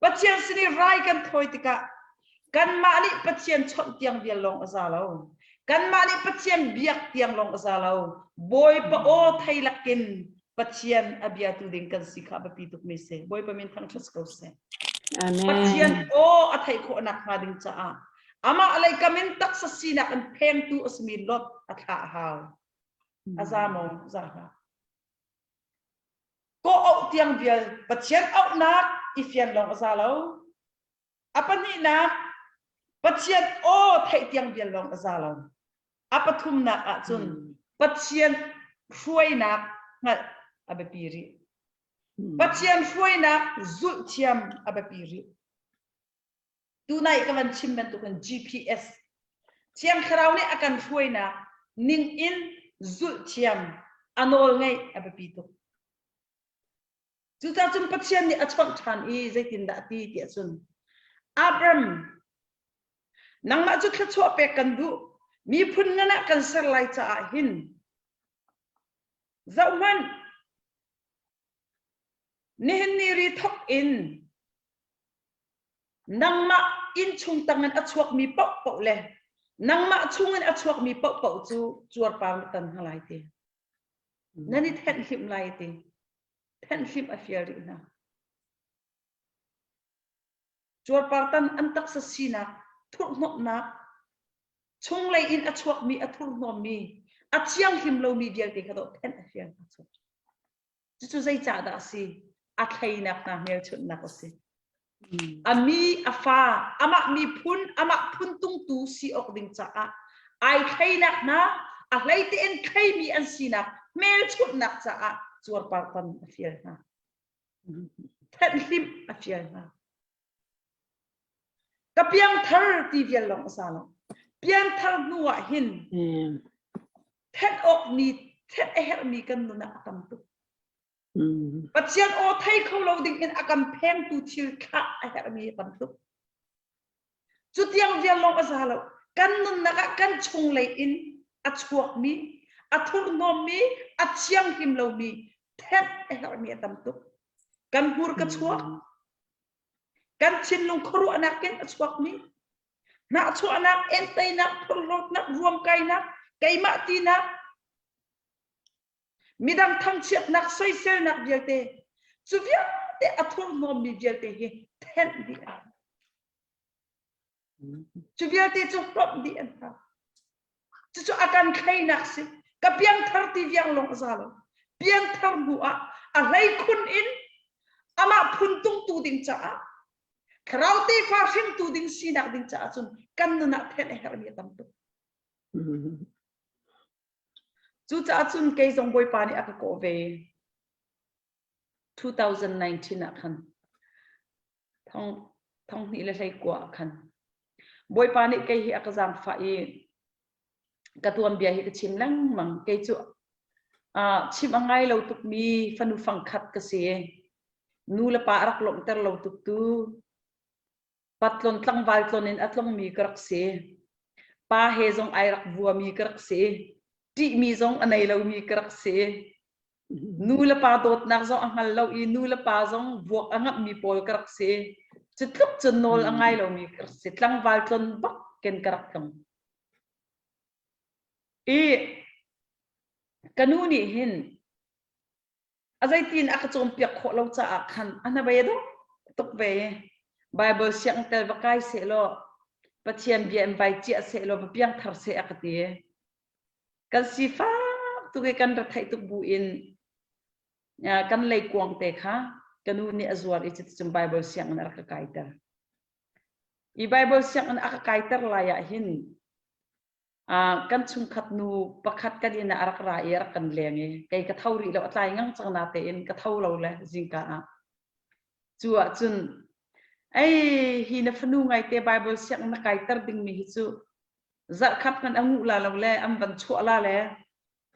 Pathian sin i rai kan thawi tikah, kanmah nih Pathian chawnh tiang vial lawng a za lo. Kanmah nih Pathian biak tiang lawng a za lo. Bawipa aw thei lakin Pathian a biatu ding kan si kha biapi tukmi si. Bawipa min thangṭhat ko seh. Amen. Pathian aw a theih khawh nakhnga ding caah amah lei kam in taksa sinak in phengtu a simi Lot a thlah a hau. A za maw? Za hlah. Kawh auh tiang vial Pathian auhnak i fian lawng a za lo. A pahnihnak Pathian aw theih tiang vial lawng a za lo. A pathumnak ahcun Pathian hruainak hngalh a biapi rih. Pathian hruainak zulh thiam a biapi rih. Tunai ka van chim bantukin GPS Thiang Thlarau nih a kan hruainak ning in zulh thiam a nawl ngeih a biapi tuk. Cucaah cun Pathian nih a chawnh ṭhan i zeitindah a ti tiah cun Abram nangmah cu thluachuah pek kan duh miphun ngan ah kan ser lai caah hin zohhmanh nihin ni ri thawk in nangmah innchung tangin a chuakmi paohpaoh le nangmah chungin a chuakmi paohpaoh cu cuarpar na tan hna lai ti nan i thenhhlimh lai ti thenhhlimh a fial rih hna. Cuarpartan an taksa sinak thurhhnawmhnak chunglei in a chuakmi a thurhnawmmi a thianghlim lomi vialte kha dawh thenh a fial hna cu. Cucu zeicah dah a si? A thleinak hna hmelchunhnak a si. A mi a fa amah miphun amah phuntungtu si awk ding caah ai thleinak hna a hlei tein thleimi an sinak hmelchunhnak caah cuarpartan a fial hna. Thenhhlimh a fial hna. Ka piangthar ti vial lawng a sa lo. Piangthar hnu ah hin thenh awk mi thenh a herhmi kan nun ah a tam tuk. Pathian aw thei kho lo ding in a kan phengtu thil thlah a herhmi a tam tuk. Cutiang vial lawng a za lo. Kan nunnak ah kan chunglei in a chuakmi, a thurhnawmmi, a thianghlim lomi thenh a herhmi a tam tuk. Kan hmur ka chuak. Kan thinlung khuaruahnak in a chuakmi, hnahchuahnak, entainak, phorhlawtnak, ruamkainak, keimah tinak, midang thangchiatnak soiselnak vialte cu vialte a thurhnawmmi vialte hi thenh dih a cu vialte cu hlawmh dih an hau cucu a kan thleinak si ka piangthar ti viang lawng a za lo piangthar hnu ah a hlei khun in amah phun tungtu ding caah thlarau tefa hringtu ding sinak ding caah cun kan nun ah thenh a herhmi a tam tuk Cucaah cun kei zong Bawipa nih a ka kawh ve. 2019 ah khan thong thong hnih le hlei kua ah khan Bawipa nih kei hi a ka zaangfah i ka tuanbia hi ka chim lengmang. Kei cu uh, chim a ngai lo tukmi fanu fangkhat ka si. Nu le pa a rak lawmhter lo tuktu. Patlon tlangval tlon in a tlongmi ka rak si. Pa he zong ai rak vuami ka rak si. Ṭihmi zong a nei lomi ka rak si. Nu le pa dawtnak zong a hngal lo i nu le pa zong vuak a ngamhmi pawl ka rak si. Cu tluk cun nawl a ngai lomi ka rak si. Tlangval tlon bak ken ka rak tlong. I ka nu nih hin a zeitin a ka cawnpiak khawh lo caah khan a hnabei a dawh tuk ve i Bible siang tel va kai seh law Pathian bia in vai ciah seh law va piangthar seh a ka ti. Kan sifak tuk i kan retheih tuk bu in kan leikuang te kha ka nu nih a zuar i cuticun Bible sianginn a rak ka kaiter. I Bible sianginn a ka kaiter lai ah hin kan chungkhat nu pakhat kan inn ah a rak ra i a rak kan leng i kei ka tho rih lo a tlai ngang cang na tein ka tho lo le zingka ah cu ah cun ei hi na fanu ngaite Bible siang na kaiter dingmi hi cu zarhkhat hmanh a nguh la lo le an van chuah la le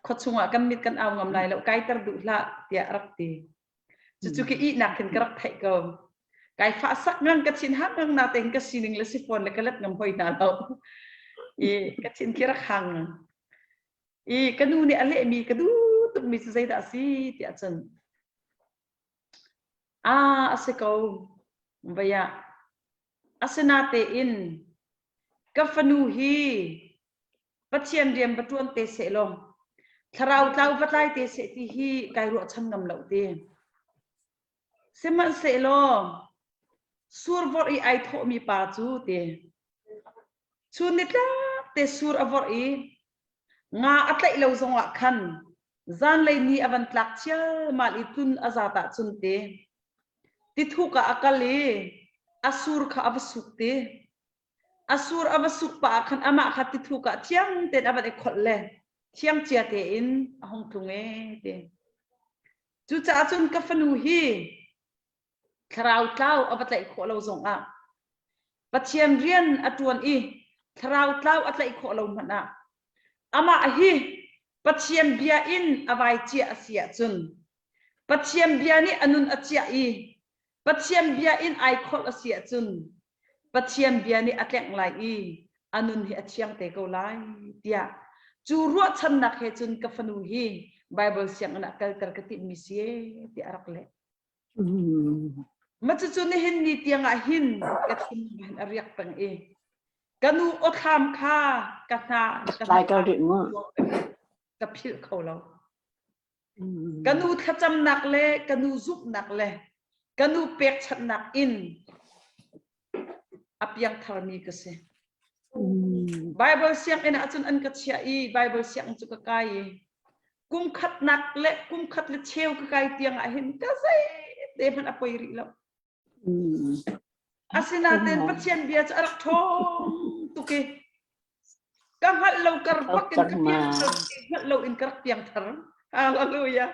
khuachung ah kan mit kan au ngam lai lo kaiter duh hlah tiah a rak ti Cucu ka ihnak khin ka rak theih ko. Kai fah sak ngang ka thin hang ngang na tein ka sining le si fawn le ka let ngam hoi hna lo. I ka thin khi rak hang. I ka nu nih a lehmi ka duh tukmi cu zeidah a si tiah cun ah a si ko vaya asinatein ka fanu hi Pathian rian va ṭuan te seh law thlarau tlau va tlai te seh ti hi kai ruahchan ngam lo ti. Sihmanhsehlaw sur vorh i ai thawhmi pa cu ti chun nitlak te sur a vorh i nga a tlaih lo zongah khan zanlei ni a van tlak chialmal i tlun a zat ahcun ti tithuk ah a kal i a sur kha a va suk ti. A sur a va suk pah ah khan amah kha tithuk ah thiang tein a van i kholh le thiang cia tein a hung tlung ee ti. Cucaah cun ka fanu hi thlarau tlau a va tlaih khawh lo zongah Pathian rian a ṭuan i thlarau tlau a tlaih khawh lo hmanh ah amah hi Pathian bia in a vai ciah a si ahcun Pathian bia nih a nun a ciah i Pathian bia in ai kholh a si ahcun Pathian bia nih a tlengh lai i a nun hi a thiang te ko lai tiah cu ruahchannak he cun ka fanu hi Bible sianginn ah kalter ka timhmi si e tiah a rak leh. Ma cucu nihin ni tiang ah hin ka thinlung hin a riak peng i ka nu awthlam kha ka hna ka Tlai ko rih mu. ka philh kho lo. Ka nu thlacamnak le ka nu zumhnak le ka nu pekchanhnak in a piangtharmi ka si. Bible sianginn ah cun an ka chiah i Bible sianginn cu ka kai i kum khatnak le kum khat le cheu ka kai tiang ah hin ka zei te hmanh a poi rih lo. Asinain Pathian bia cu a rak ṭhawng tuk i ka hngalh lo kar bak in ka piangthar hngalh lo in ka rak piangthar. Hallelujah.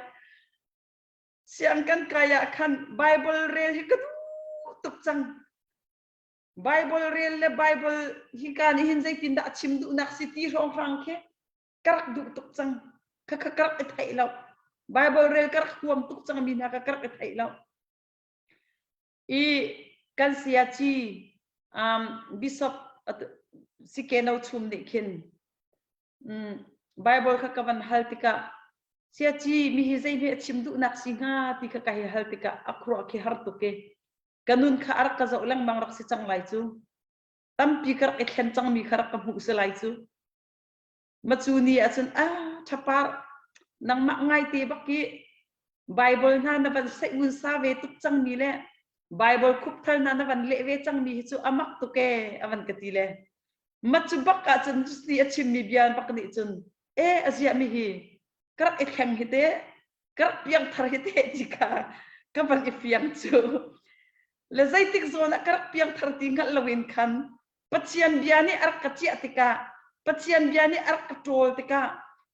Siang kan kai ah khan Bible rel hi ka duh tuk cang. Bible rel le Bible hi ka nih hin zeitindah a chim duhnak si ti hrawnghrang khi ka rak duh tuk cang. Kha kha ka rak i theih lo. Bible rel ka rak huam tuk cang mi hna ka ka rak i theih lo. I kan siaci um, bishop Sikeno chum nih khin um, Bible kha ka van hal tikah siaci mi hi zei hme a chim duhnak si hnga ti kha ka hei hal tikah a khuruah khi har tuk i ka nun kha a rak ka zoh lengmang rak si cang lai cu tampi ka rak i thlen cangmi kha rak ka hmuh si lai cu Macu ni ahcun ah ṭhapar nangmah ngaite bak i Bible hna na van saih ngun sa ve tuk cangmi le Bible khupthal hna na van leh ve cangmi hi cu a mak tuk ee a van ka ti le macu bak ahcun ni a chimmi bia bak nih cun e a ziah mi hi ka rak i thleng hi te ka rak piangthar hi te ti kha ka van i fiang cu le zeitik zawn ah ka rak piangthar ti hngalh loin khan Pathian bia nih a rak ka ciah tikah, Pathian bia nih a rak ka ṭawl tikah,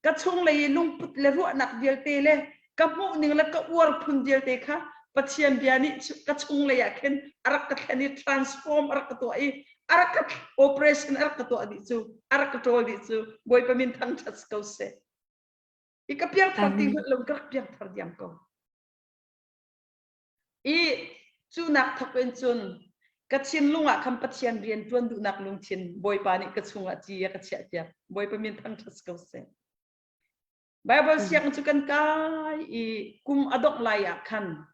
ka chunglei i lungput le ruahnak vialte le ka hmuhning le ka uar phun vialte kha Pathian bia nih ka chunglei ah khin a rak ka thlen i transform a rak ka tuah i a rak ka operation a rak ka tuah dih cu a rak ka ṭawl dih cu Bawipa min thangṭhat si ko seh. I ka piangthar ti hngalh lo ka rak piangthar diam ko. I cu nak thawk in cun. Ka thinlung ah khan Pathian rian ṭuan duhnak lungthin Bawipa nih ka chungah ci a ka chiahpiak. Bawipa min thangṭhat si ko seh. Bible sianginn cu kan kai i kum a dongh lai ah khan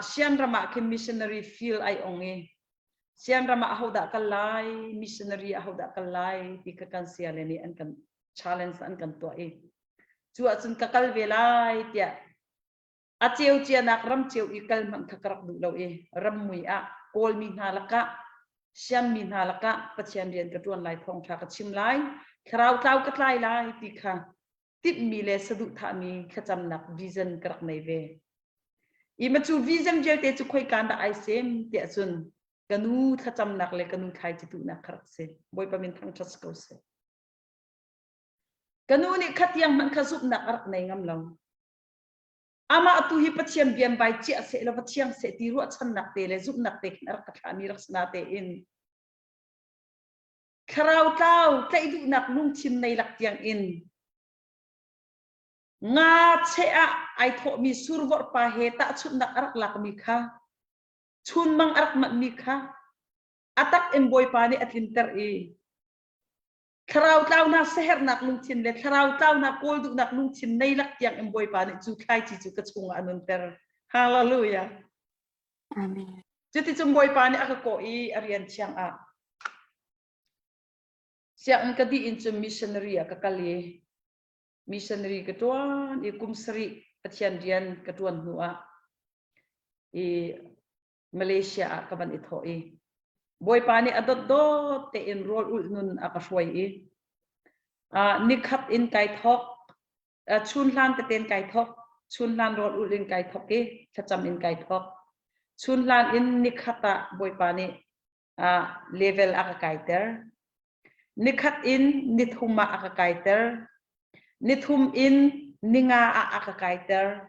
Sian ram ah khin missionary field ai ong i Sian ram ah ahodah kal lai, missionary ahodah kal lai ti kha kan siale nih an kan challenge an kan tuah i cu ahcun ka kal ve lai tiah a ceu cianak ram ceu i kal hmanh kha ka rak duh lo i rammui ah Kawlmi hna lakah Sianmi hna lakah Pathian rian ka ṭuan lai, thawngṭha ka chim lai, thlarau tlau ka tlai lai ti kha timhmi le saduhthahmi thlacamnak vision ka rak nei ve. I ma cu vision vialte cu khoikaan dah ai sem tiah cun ka nu thlacamnak le ka nu thlaici tuhnak kha rak si. Bawipa min thangṭhat si ko seh. Ka nu nih khatiang hmanh kha zumhnak a rak nei ngam lo. Amah tu hi Pathian bian vai ciah seh law va thiang seh ti ruahchannak te le zumhnak te khin a rak ka thlahmi rak si na tein thlarau tlau tlaih duhnak lungthin nei lak tiang in nga cheh ah ai thawhmi survorh pa he tahchunhnak a rak lakmi kha chunmang a rak manhmi kha a tak in Bawipa nih a tlinter i Thlarau tlaunak siaherhnak lungthin le thlarau tlaunak kawl duhnak lungthin nei lak tiang in Bawipa nih cu thlaici cu ka chungah a nunter. Hallelujah. Amen. Cuticun Bawipa nih a ka kawh i a rian thiang ah sianginn ka dih in cun missionary ah ka kal i missionary ka ṭuan i kum sarih Pathian rian ka ṭuan hnu ah i Malaysia ah ka van i thawh i Bawipa nih a dotdot tein rawl ulh nun a ka hruai i nikhat in kai thawk chun hlan teten kai thawk chun hlan rawl ulh in kai thawk i thlacam in kai thawk chun hlan in nikhat ah Bawipa nih level a ka kaiter nikhat in nithum ah a ka kaiter nithum in ninga ah a ka kaiter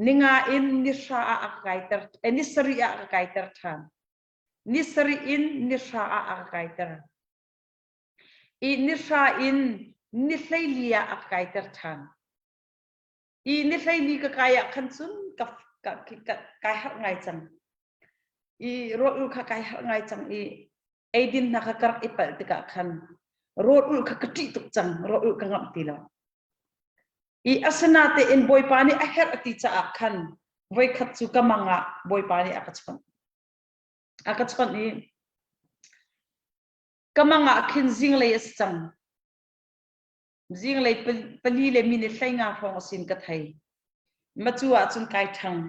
ninga in nihra ah a ka kaiter ni sarih ah a ka kaiter ṭhan ni sarih in nihra ah a ka kaiter i nihra in ni hleili ah a ka kaiter ṭhan i ni hleili ka kai ah khan cun ka ka kai harh ngai cang i rawl ul kha kai harh ngai cang i eidin hna kha ka rak i palh tikah khan rawl ulh kha ka ṭih tuk cang rawl ulh ka ngamh ti lo i asinatein Bawipa nih a herh a ti caah khan voikhat cu ka mang ah Bawipa nih a ka chawnh a ka chawnh i ka mang ah khin zinglei a si cang Zinglei pali le minute 15 hrawng a sin ka thei. Macu ah cun kai ṭhang.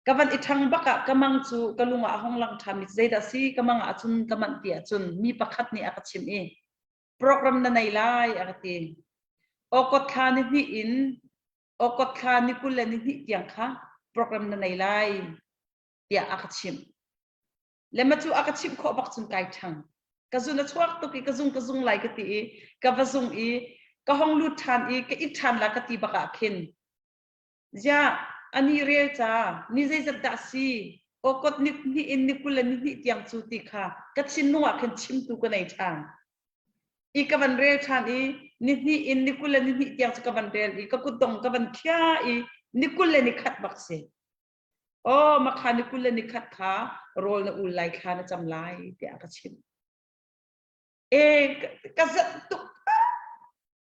Ka van i ṭhang bak ah ka mang cu ka lung ah a hung lang ṭhan mi zeidah si ka mang ah cun ka manh ti ahcun mi pakhat nih a ka chimh i program na nei lai a ka ti. Awkot thla ni hnih in awkot thla ni 20 le ni hnih tiang kha program na nei lai tiah a ka chimh. Le ma cu a ka chimh khawh bak cun kai ṭhang. Ka zun a chuak tuk i ka zung ka zung lai ka ti i ka va zung i ka hong lut ṭhan i ka it ṭhan la ka ti bak ah khin ziah ani rel ca ni zeizat dah si awkot ni hnih in ni 20 le ni hnih tiang cu ti kha ka thinlung ah khin chimtu ka nei ṭhan. I ka van rel ṭhan i ni hnih in ni 20 le ni hnih tiang cu ka van rel i ka kutdong ka van khiah i ni 20 le ni khat bak si. Aw makha ni 20 le ni khat kha rawl na ul lai thla na cam lai tiah ka chimh. E ka zat tuk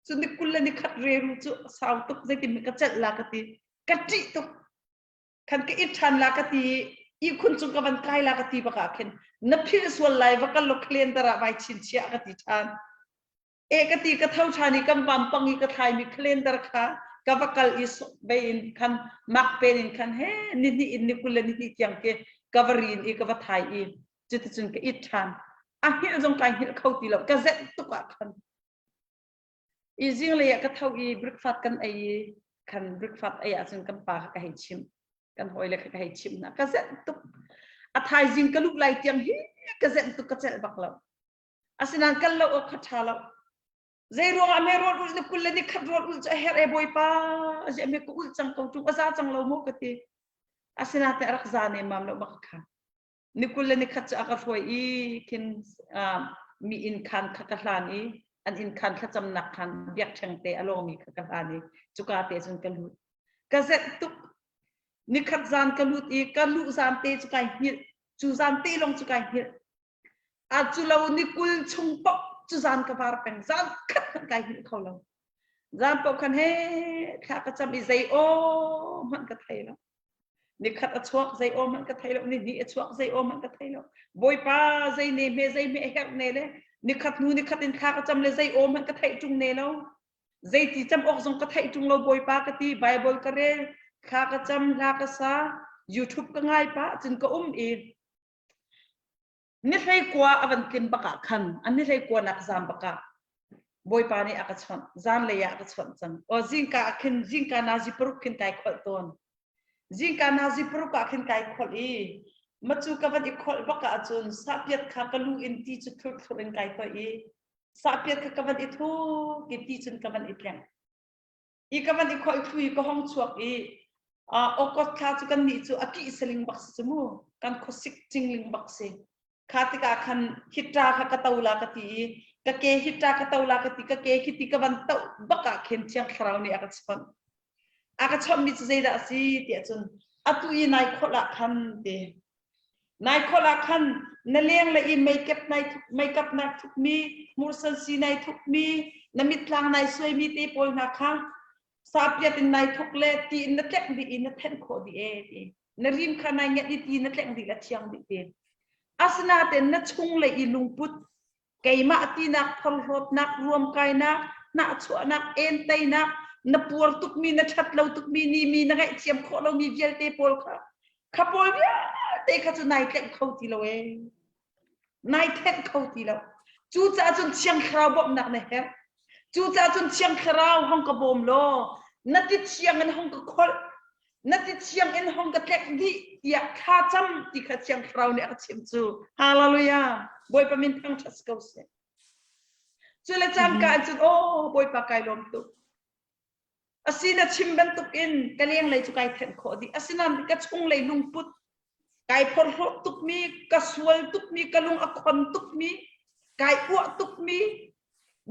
cu ni 20 le ni khat reru cu sau tuk zeitin ka celh la ka ti ka ṭih tuk khan ka it ṭhan la ka ti ihkhun cung ka van kai la ka ti bak ah khin na philh sual lai va kal law calendar ah vai chinchiah ka ti ṭhan E ka ti ka tho ṭhan i kan vampang i ka thlaimi calendar kha ka va kal i vei in khan mak pen in khan he ni hnih in ni 20 le ni hnih tiang ke ka va rin i ka va thai i cuticun ka it ṭhan. A hngilh zong kai hngilh kho ti lo ka zenh tuk ah khan. I zinglei ah ka tho i breakfast kan ei i khan breakfast ei ahcun kan pa kha ka hei chimh. Kan hawile kha ka hei chimh hna. Ka zenh tuk. A thaizing ka luh lai tiang hi ka zenh tuk ka celh bak lo. Asinain kal lo awk kha ṭha lo. Zei ruangah me rawl ulh ni 20 le ni khat rawl ulh cu a herh e Bawipa ziah me ka ulh cang ko ṭung a za cang lo maw ka ti. Asinain a rak za nemmam lo bak kha. Ni 20 le ni khat cu a ka hruai i khin mi inn khan kha ka hlan i an inn khan thlacamnak khan biakṭheng te a lawngmi kha ka hlan i cuka te cun ka lut. Ka zenh tuk. Nikhat zan ka lut i ka luh zan te cu kai hngilh. Cu zan te lawng cu kai hngilh. A cu lo ni 20 chung paoh cu zan ka var peng. Zan khat hmanh kai hngilh kho lo. Zan paoh khan he thla ka cam i zei aw hmanh ka thei lo. Nikhat a chuak zei aw hmanh ka thei lo. Ni hnih a chuak zei aw hmanh ka thei lo. Bawipa zei ne hme zei hme herh ne le nikhat hnu nikhat in thla ka cam le zei aw hmanh ka theih ṭung ne lo. Zeiti cam awk zong ka theih ṭung lo Bawipa ka ti Bible ka rel thla ka cam hla ka sa YouTube ka ngai pah cun ka um i ni 19 a van tlin bak ah khan an ni 19 nak zam bak ah Bawipa nih a ka chawnh zan lei ah a ka chawnh cang o zingka ah khin zingka nazi paruk khin kai kholh tawn zingka nazi paruk ah khin kai kholh i macu ka van i kholh bak ah cun sahpiat kha ka lu in ti cu thlur thlur in kai toih i sahpiat kha ka van i thuk i ti cun ka van i tleng i ka van i khoi thlu i ka hong chuak i August thla cu kan nih cu a kih saling bak si cu mu kan khuasik cingling bak si kha tikah khan hitta kha ka to la ka ti i ka ke hitta ka to la ka ti ka ke khi ti ka van to bak ah khin thiang thlarau nih a ka chawnh a ka chawnh mi cu zeidah a si tiah cun atu i nai khawlh ah khan ti Nai kholh ah khan na leng le i meikep nai thuk meikap nak thukmi hmursan si nai thukmi na mittlang nai suaimi te pawl hna kha sapiat in nai thuk le ti in na tlek dih i na thenh khawh dih e ti na rim kha nai nget i ti na tlek dih la thiang dih ti asinain na chung le i lungput keimah tinak phorhlawtnak ruamkainak hnahchuahnak entainak na puar tukmi na ṭhat lo tukmi ni mi na ngaihthiam khawh lomi vialte pawl kha kha pawl vialte kha cu nai tlenh kho ti lo ee nai thenh kho ti lo cucaah cun thiang thlarau bawmhnak na herh cucaah cun thiang thlarau hong ka bawm law na ti thiang in hong ka kholh na ti thiang in hong ka tlek dih tiah thla cam ti kha thiang thlarau nih a ka chimh cu hallelujah bawipa min thangṭhat si ko seh cu le cangka in cun aw bawipa kai lawm tuk asi na chim bantuk in ka lenglei cu kai thenh khawh dih asinain ka chunglei lungput kai phorhlawt tukmi ka sual tukmi ka lung a khon tukmi kai uah tukmi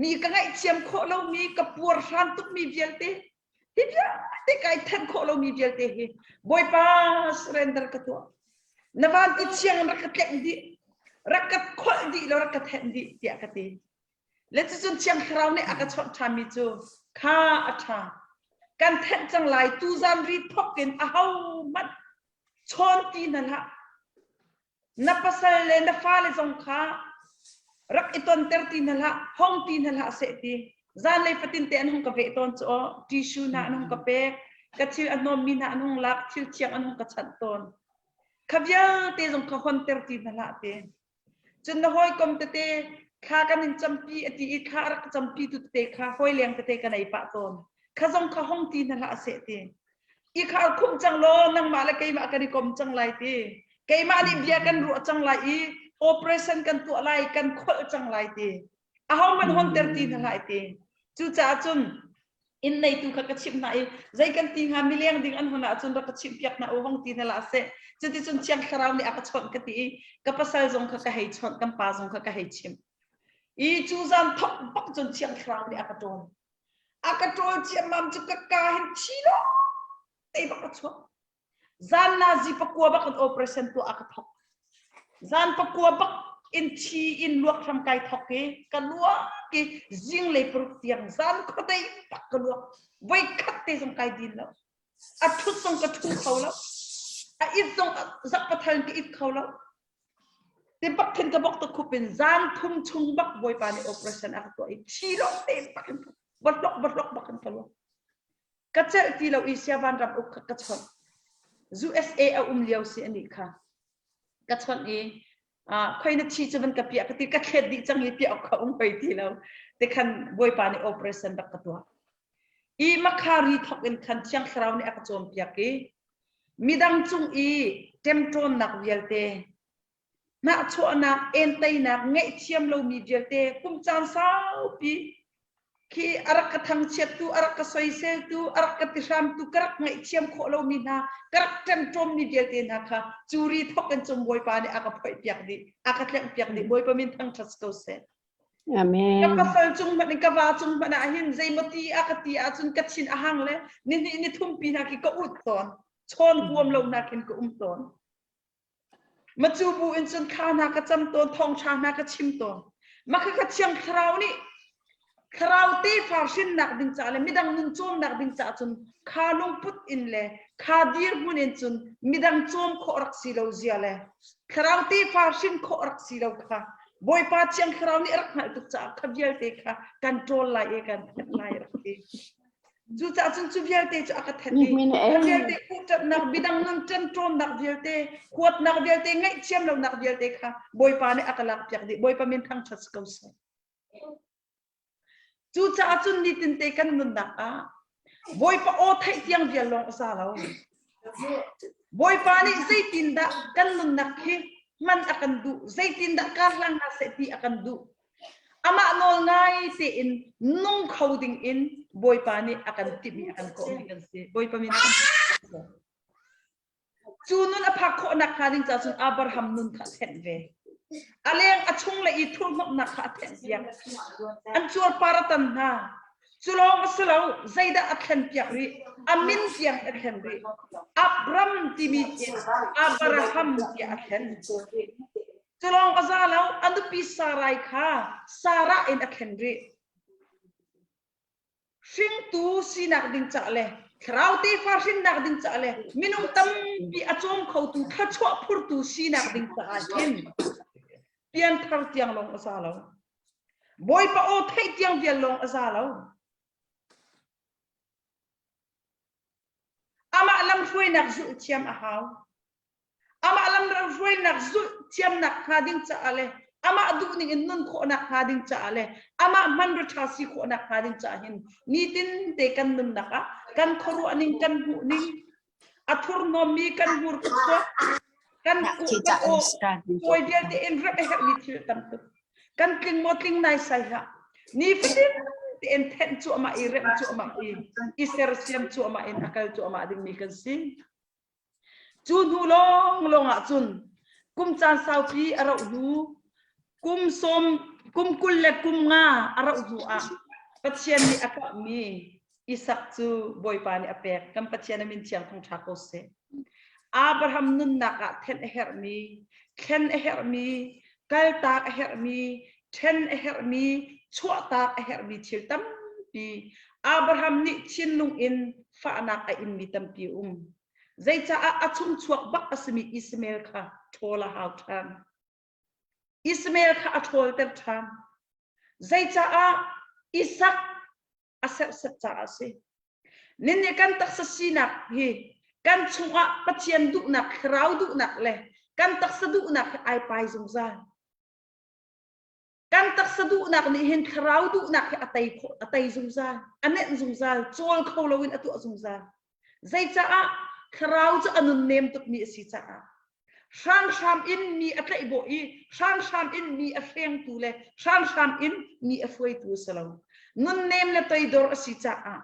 mi ka ngaihthiam khawh lomi ka puarhran tukmi vialte Hi vialte kai thenh khawh lomi vialte hi Bawipa surrender ka tuah. Na van ti chiang in rak ka tlenh dih, rak ka kholh dih law rak ka thenh dih tiah ka ti. Le cucun Thiang Thlarau nih a ka chawnh ṭhanmi cu kha a ṭha. Kan thenh cang lai tuzan ri thawk in ahohmanh chawn ti hna hlah. Na pasal le na fale zong kha rak i tonter ti hna hlah, hong ti hna hlah seh ti. Zanlei fatin te an hung ka veh tawn cu aw, tissue hna an hung ka pek, ka thil a hnawmmi hna an hung lak, thil thiang an hung ka chanh tawn. Kha vialte zong kha honter ti hna hlah ti. Cun na hawikom tete thla kan in campi a ti i thla a rak campi tu tete kha hawi leng tete ka nei pah tawn. Kha zong kha hong ti hna hlah seh ti. I khar khumh cang law nangmah le keimah kan i kom cang lai ti. Keimah nih bia kan ruah cang lai i operation kan tuah lai, kan kholh cang lai ti. Ahohmanh honter ti hna hlah ti. Cucaah cun inn neitu kha ka chimh hna i zei kan ti hnga mileng ding an hon ahcun rak ka chimh piak hna u hong ti hna lah seh cuticun thiang thlarau nih a ka chawnh ka ti i ka pasal zong kha ka hei chawnh kan pa zong kha ka hei chimh i cu zan thok bak cun thiang thlarau nih a ka ṭawl a ka ṭawl ciammam cu ka ka hin thi lo te bak ka chuak Zan nazi pakua bak in operation tuah a ka thok. Zan pakua bak in thi in luak hram kai thok i ka luak i zinglei paruk tiang zan khuadei bak ka luak. Voi khat te zong kai din lo. A thut zong ka thu kho lo. A it zong zak pathal ka it kho lo. Te bak khin ka bok ta khup in zan thum chung bak Bawipa nih operation a ka tuah i thi lo te bak in batlok batlok bak in ka luak. Ka celh ti lo i Siavan ram uk kha ka chawnh. USA a um lio si anih kha. Ka chawnh i khoi na thi cu van ka piah ka ti ka thlet dih cang i piah awk kha um hoi ti lo. Te khan Bawipa nih operation rak ka tuah. I makhari thok in khan Thiang Thlarau nih a ka cawnpiak i midang cung i ṭemṭawnnak vialte hnahchuahnak entainak ngaihthiam lomi vialte kum caan saupi khi a rak ka thangchiattu a rak ka soiseltu a rak ka tihramtu ka rak ngaihthiam khawh lomi hna ka rak ṭemṭawmmi vialte hna kha curi thok in cung Bawipa nih a ka phoihpiak dih a ka tlenghpiak dih Bawipa min thangṭhat ko seh Amen. Ka pasal cung hmanh in ka va cung hmanh ah hin zeimaw ti a ka ti ahcun ka thin a hang le ni hnih ni thum pi hna khi ka ut tawn chawn huam lo hna khin ka um tawn. Macu bu in cun thla hna ka cam tawn, thawngṭha hna ka chim tawn. Mah kha Thiang Thlarau nih Thlarau tefa hrinnak ding caah le midang nun cawmnak ding caah cun kha lungput in le kha dirhmun in cun midang cawm khawh rak si lo zia le Thlarau tefa hrin khawh rak si lo kha Bawipa Thiang Thlarau nih rak hngalh tuk caah kha vialte kha kan ṭawl lai i kan thenh lai rak ti. Cucaah cun cu vialte cu a ka thenh i kha vialte uhṭanhnak midang nun ṭemṭawnnak vialte huatnak vialte ngaihthiam lonak vialte kha Bawipa nih a ka lakpiak dih. Bawipa min thangṭhat si ko seh. Cucaah cun nitinte kan nunnak ah Bawipa aw theih tiang vial lawng a za lo. Bawipa nih zeitindah kan nunnak hi hman a kan duh, zeitindah kar hlang hna seh ti a kan duh. Amah nawl ngai tein nung kho ding in Bawipa nih a kan timh i a kan kawhmi kan si. Bawipa min Cu nun a phak khawh nakhnga ding caah cun Abraham nun kha a thenh ve. A leng a chung le i thurhnawmhnak kha a thenh piak. An cuarpar a tan hna. Cu lawng a si lo, zeidah a thlen piak rih? A min tiang a thlen rih. Abram timi Abraham tiah a thlen. Cu lawng a za lo, a nupi Sarai kha Sarah in a thlen rih. Hringtu sinak ding cah le thlarau tefa hrinnak ding cah le minung tampi a cawm khotu thluachuah phurtu sinak ding caah hin pianthar tiang lawng a za lo. Bawipa aw theih tiang vial lawng a za lo. Amah lamhruainak zulh thiam a hau. Amah lamhruainak zulh thiamnak hnga ding caah le amah duhning in nun khawhnak hnga ding caah le amah hmanrua ṭha si khawhnak hnga ding caah hin nitin te kan nunnak ah kan khuaruah ning kan hmuh ning a thurhnawmmi kan hmur kan kan kan aw kawi vialte in remh a herhmi thil tam tuk kan tling maw tling nai sai hlah nifatin tein thenh cuahmah i remh cuahmah i i sersiam cuahmah in a kal cuahmah dingmi kan si Cu hnu lawnglawng ah cun kum caan saupi a rauh hnu kum sawm kum 20 le kum nga a rauh hnu ah Pathian nih a kamhmi Isak cu Bawipa nih a pek. Kan Pathian a min thiang thangṭha ko seh. Abraham nunnak ah thenh a herhmi, thlen a herhmi, kaltak a herhmi, ṭhen a herhmi, chuahtak a herhmi thil tampi Abraham nih thinlung in fahnak a inmi tampi a um. Zeicaah a chungchuak bak a simi Ishmael kha ṭhawl a hau ṭhan. Ishmael kha a ṭhawlter ṭhan. Zeicaah Isak a serhsat caah a si. Ninnih kan taksa sinak hi kan chungah Pathian duhnak, thlarau duhnak le kan taksa duhnak hi ai pai zungzal. Kan taksa duhnak nih hin thlarau duhnak hi a tei khawh, a tei zungzal, a nenh zungzal, cawl kho loin a tuah zungzal. Zeicaah thlarau cu a nunnem tukmi a si caah hranghram in mi a tlaihbawh i hranghram in mi a hrengtu le hranghram in mi a hruaitu a si lo. Nunnem le toidor a si caah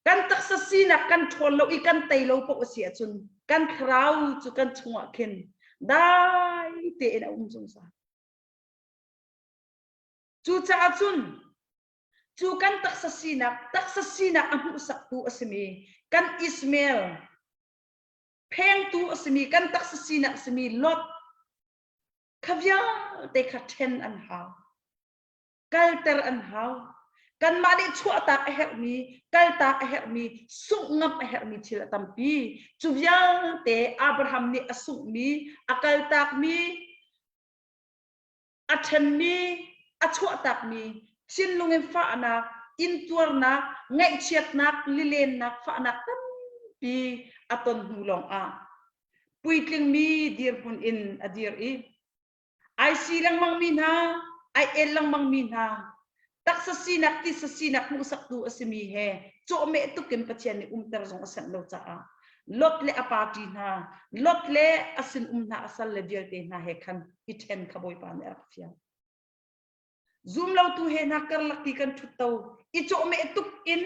kan taksa sinak kan ṭhawl lo i kan tei lo paoh a si ahcun kan thlarau cu kan chungah khin dai tein a um zungzal. Cucaah cun cu kan taksa sinak taksa sinak a hmuhsaktu a simi kan Ishmael phengtu a simi kan taksa sinak a simi Lot kha vialte kha ṭhen an hau kalter an hau kanmah nih chuahtak a herhmi kaltak a herhmi sungh ngamh a herhmi thil a tampi cu vialte Abraham nih a sunghmi a kaltakmi a ṭhenmi, a chuahtakmi, thinlung in fahnak, intuarnak, ngaihchiatnak, lilennak, fahnak tampi a ton hnu lawngah puitlingmi dirhmun in a dir i ai si lengmangmi hna, ai el lengmangmi hna, taksa sinak, tisa sinak hmuhsaktu a simi he cawhmeh tukin Pathian nih umter zong a senh lo caah Lot le a party hna, Lot le a sinum hna, a sal le vialte hna he khan i ṭhen kha Bawipa nih a rak fial. Zumlotu he hna karlak ti kan ṭhutto i cawhmeh tuk in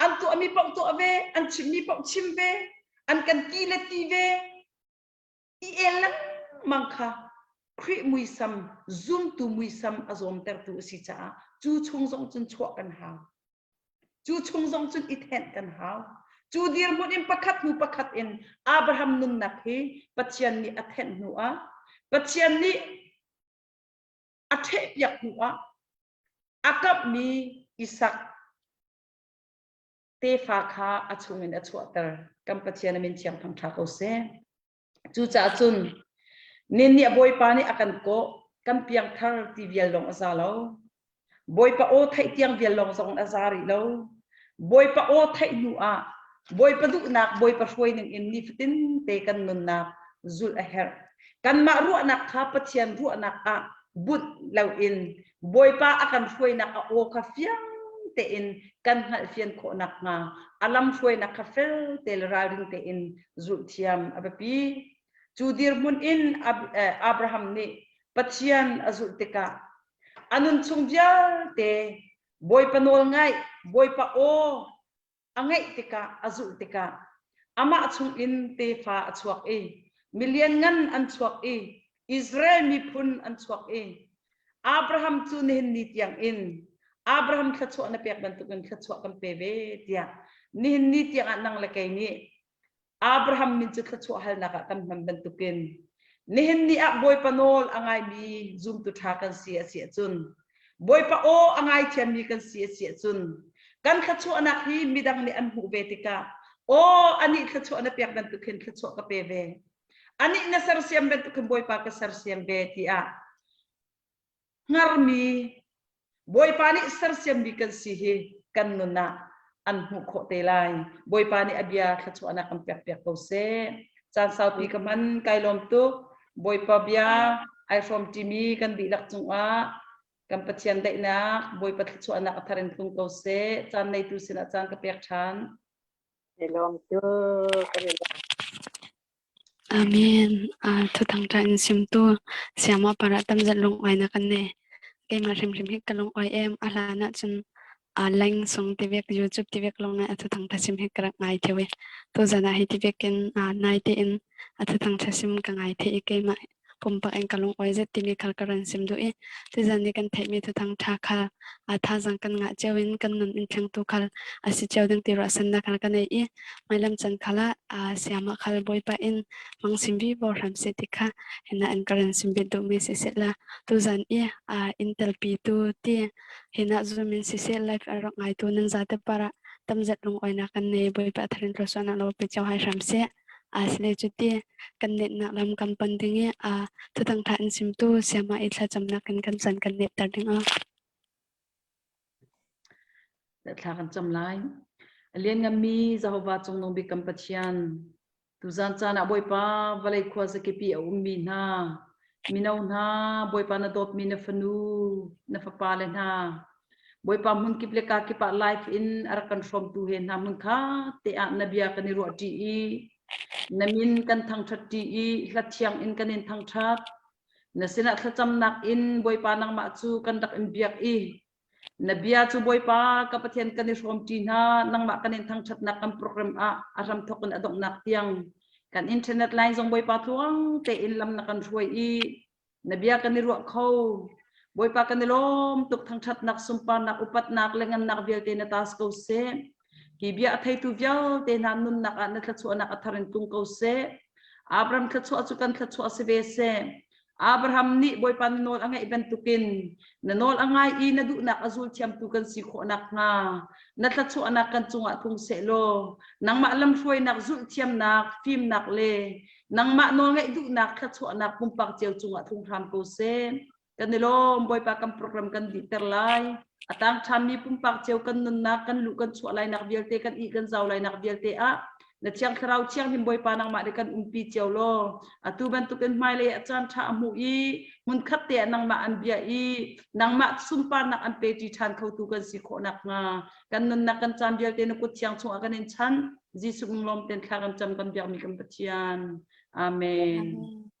an tuahmi paoh tuah ve, an chimmi paoh chim ve, an kan ti le ti ve, i el lengmang kha Khrih muisam, zumtu muisam a zawmtertu a si caah cu chung zong cun chuah kan hau. Cu chung zong cun i thenh kan hau. Cu dirhmun in pakhat hnu pakhat in Abraham nunnak hi Pathian nih a thenh hnu ah Pathian nih a ṭhehpiak hnu ah a kamhmi Isak tefa kha a chungin a chuahter. Kan Pathian a min thiang thangṭha ko seh. Cucaah cun nin nih Bawipa nih a kan kawh, kan piangthar ti vial lawng a za lo. Bawipa aw theih tiang vial lawng zong a za rih lo. Bawipa aw theih hnu ah Bawipa duhnak, Bawipa hruai ning in nifatin te kan nunnak zulh a herh. Kanmah ruahnak kha Pathian ruahnak ah bunh loin Bawipa a kan hruainak a aw kha fiang tein kan hngalhfian khawh nakhnga a lam hruainak kha fel te le ralring tein zulh thiam a biapi. Cu dirhmun in Abraham nih Pathian a zulh tikah a nunchung vialte Bawipa nawl ngaih, Bawipa aw a ngeih tikah a zulh tikah amah chungin tefa a chuak i milianngan an chuak i Israel miphun an chuak i Abraham cu nihin ni tiang in Abraham thluachuah na pek bantukin thluachuah kan pe ve tiah nihin ni tiangah nang le kei nih Abraham min cu thluachuah halnak ah kan hman bantukin nihin ni ah Bawipa nawl a ngaimi zumtu ṭha kan si a si ahcun Bawipa aw a ngaithiammi kan si a si ahcun kan thluachuahnak hi midang nih an hmuh ve tikah aw anih thluachuah na pek bantuk hin thluachuah ka pe ve anih na sersiam bantuk hin Bawipa ka sersiam ve tiah hngarmi Bawipa nih sersiammi kan si hi kan nun ah an hmuh khawh te lai. Bawipa nih a bia thluachuahnak kan pek piak ko seh. Caan saupi ka hman kai lawm tuk. Bawipa bia ai hrawm ṭimi kan dihlak cungah kan Pathian daihnak Bawipa thluachuahnak a thar in tlung ko seh. Caan neitu sinah caan ka pek ṭhan. I lawm tuk. Kan i lawm. Amen. Thuthang ṭha in simtu siama para tamzat lungawi na kan nei. Keimah hrimhrim hi ka lungawi em. A hlan ahcun leng sung tivek YouTube tivek lawng a thuthang ṭha sim hi ka rak ngai theu i tuzan ah hi tivek in nai tein a thuthang ṭha sim ka ngai the i keimah pumpak in ka lungawi zet timi khal ka ran sim duh i tuzan ni kan theihmi thuthang ṭha khal a thazang kan ngah cio in kan nun in thlengtu khal a si cio ding ti ruahsannak khal ka nei i hmailam can khal ah siama khal bawipa in mang sim vi bo hram se ti kha hina an ka ran sim bit duhmi si se la tuzan i in telpi tu ti hina zoom in siseh live a rak ngaitu nan zate para tamzat lungawinak kan nei bawipa tharin tluasuanak lo pe cio hai hram se asile cuti kan netnak lam kan pan ding i a thutang tha in simtu siama i thlacamnak in kan san kan net ter ding a Thla kan cam lai. A liannganmi Jehovah cungnung bik kan Pathian, tuzan caan ah Bawipa vawlei khua zakipi a ummi hna, mino hna, Bawipa na dawtmi na fanu, na fapa le hna, Bawipa hmunkip le kakip ah live in a rak kan hrawmtu he hna hmun kha te ah na bia kan i ruahṭi i na min kan thangṭhatṭi i hla thiang in kan in thangṭhat. Na sinah thlacamnak in Bawipa nangmah cu kan rak in biak i na bia cu Bawipa ka Pathian kan i hrawmṭi hna nangmah kan in thangṭhatnak kan program ah a hramthawk in a donghnak tiang kan internet line zong Bawipa tluang tein lam na kan hruai i na bia kan i ruah kho Bawipa kan i lawm tuk thangṭhatnak sunparnak upatnak le ngannak vialte na tas ko seh Hi bia a theitu vialte hna nunnak ah na thluachuahnak a thar in tlung ko seh. Abraham thluachuah cu kan thluachuah si ve seh. Abraham nih Bawipa na nawl a ngaih bantukin na nawl a ngai i na duhnak a zul thiamtu kan si khawh nakhnga na thluachuahnak kan cungah tlung seh law nangmah lamhruainak zulh thiamnak fimnak le nangmah nawl ngaih duhnak thluachuahnak pumpak cio cungah tlung hram ko seh. Kan i lawm Bawipa kan program kan dihter lai. A tang ṭhanmi pumpak cio kan nunnak kan luh kan chuah lainak vialte kan ih kan zau lainak vialte ah na Thiang Thlarau Thianghlim Bawipa nangmah nih kan umpi cio law atu bantukin hmailei ah caan ṭha a hmuh i hmunkhat te ah nangmah an bia i nangmah sunparnak an pe ṭi ṭhan khotu kan si khawh nakhnga kan nunnak kan caan vialte na kut thiang chungah kan in chanh Jesuh min lawm ten thla kan cam kan biakmi kan Pathian. Amen. Amen.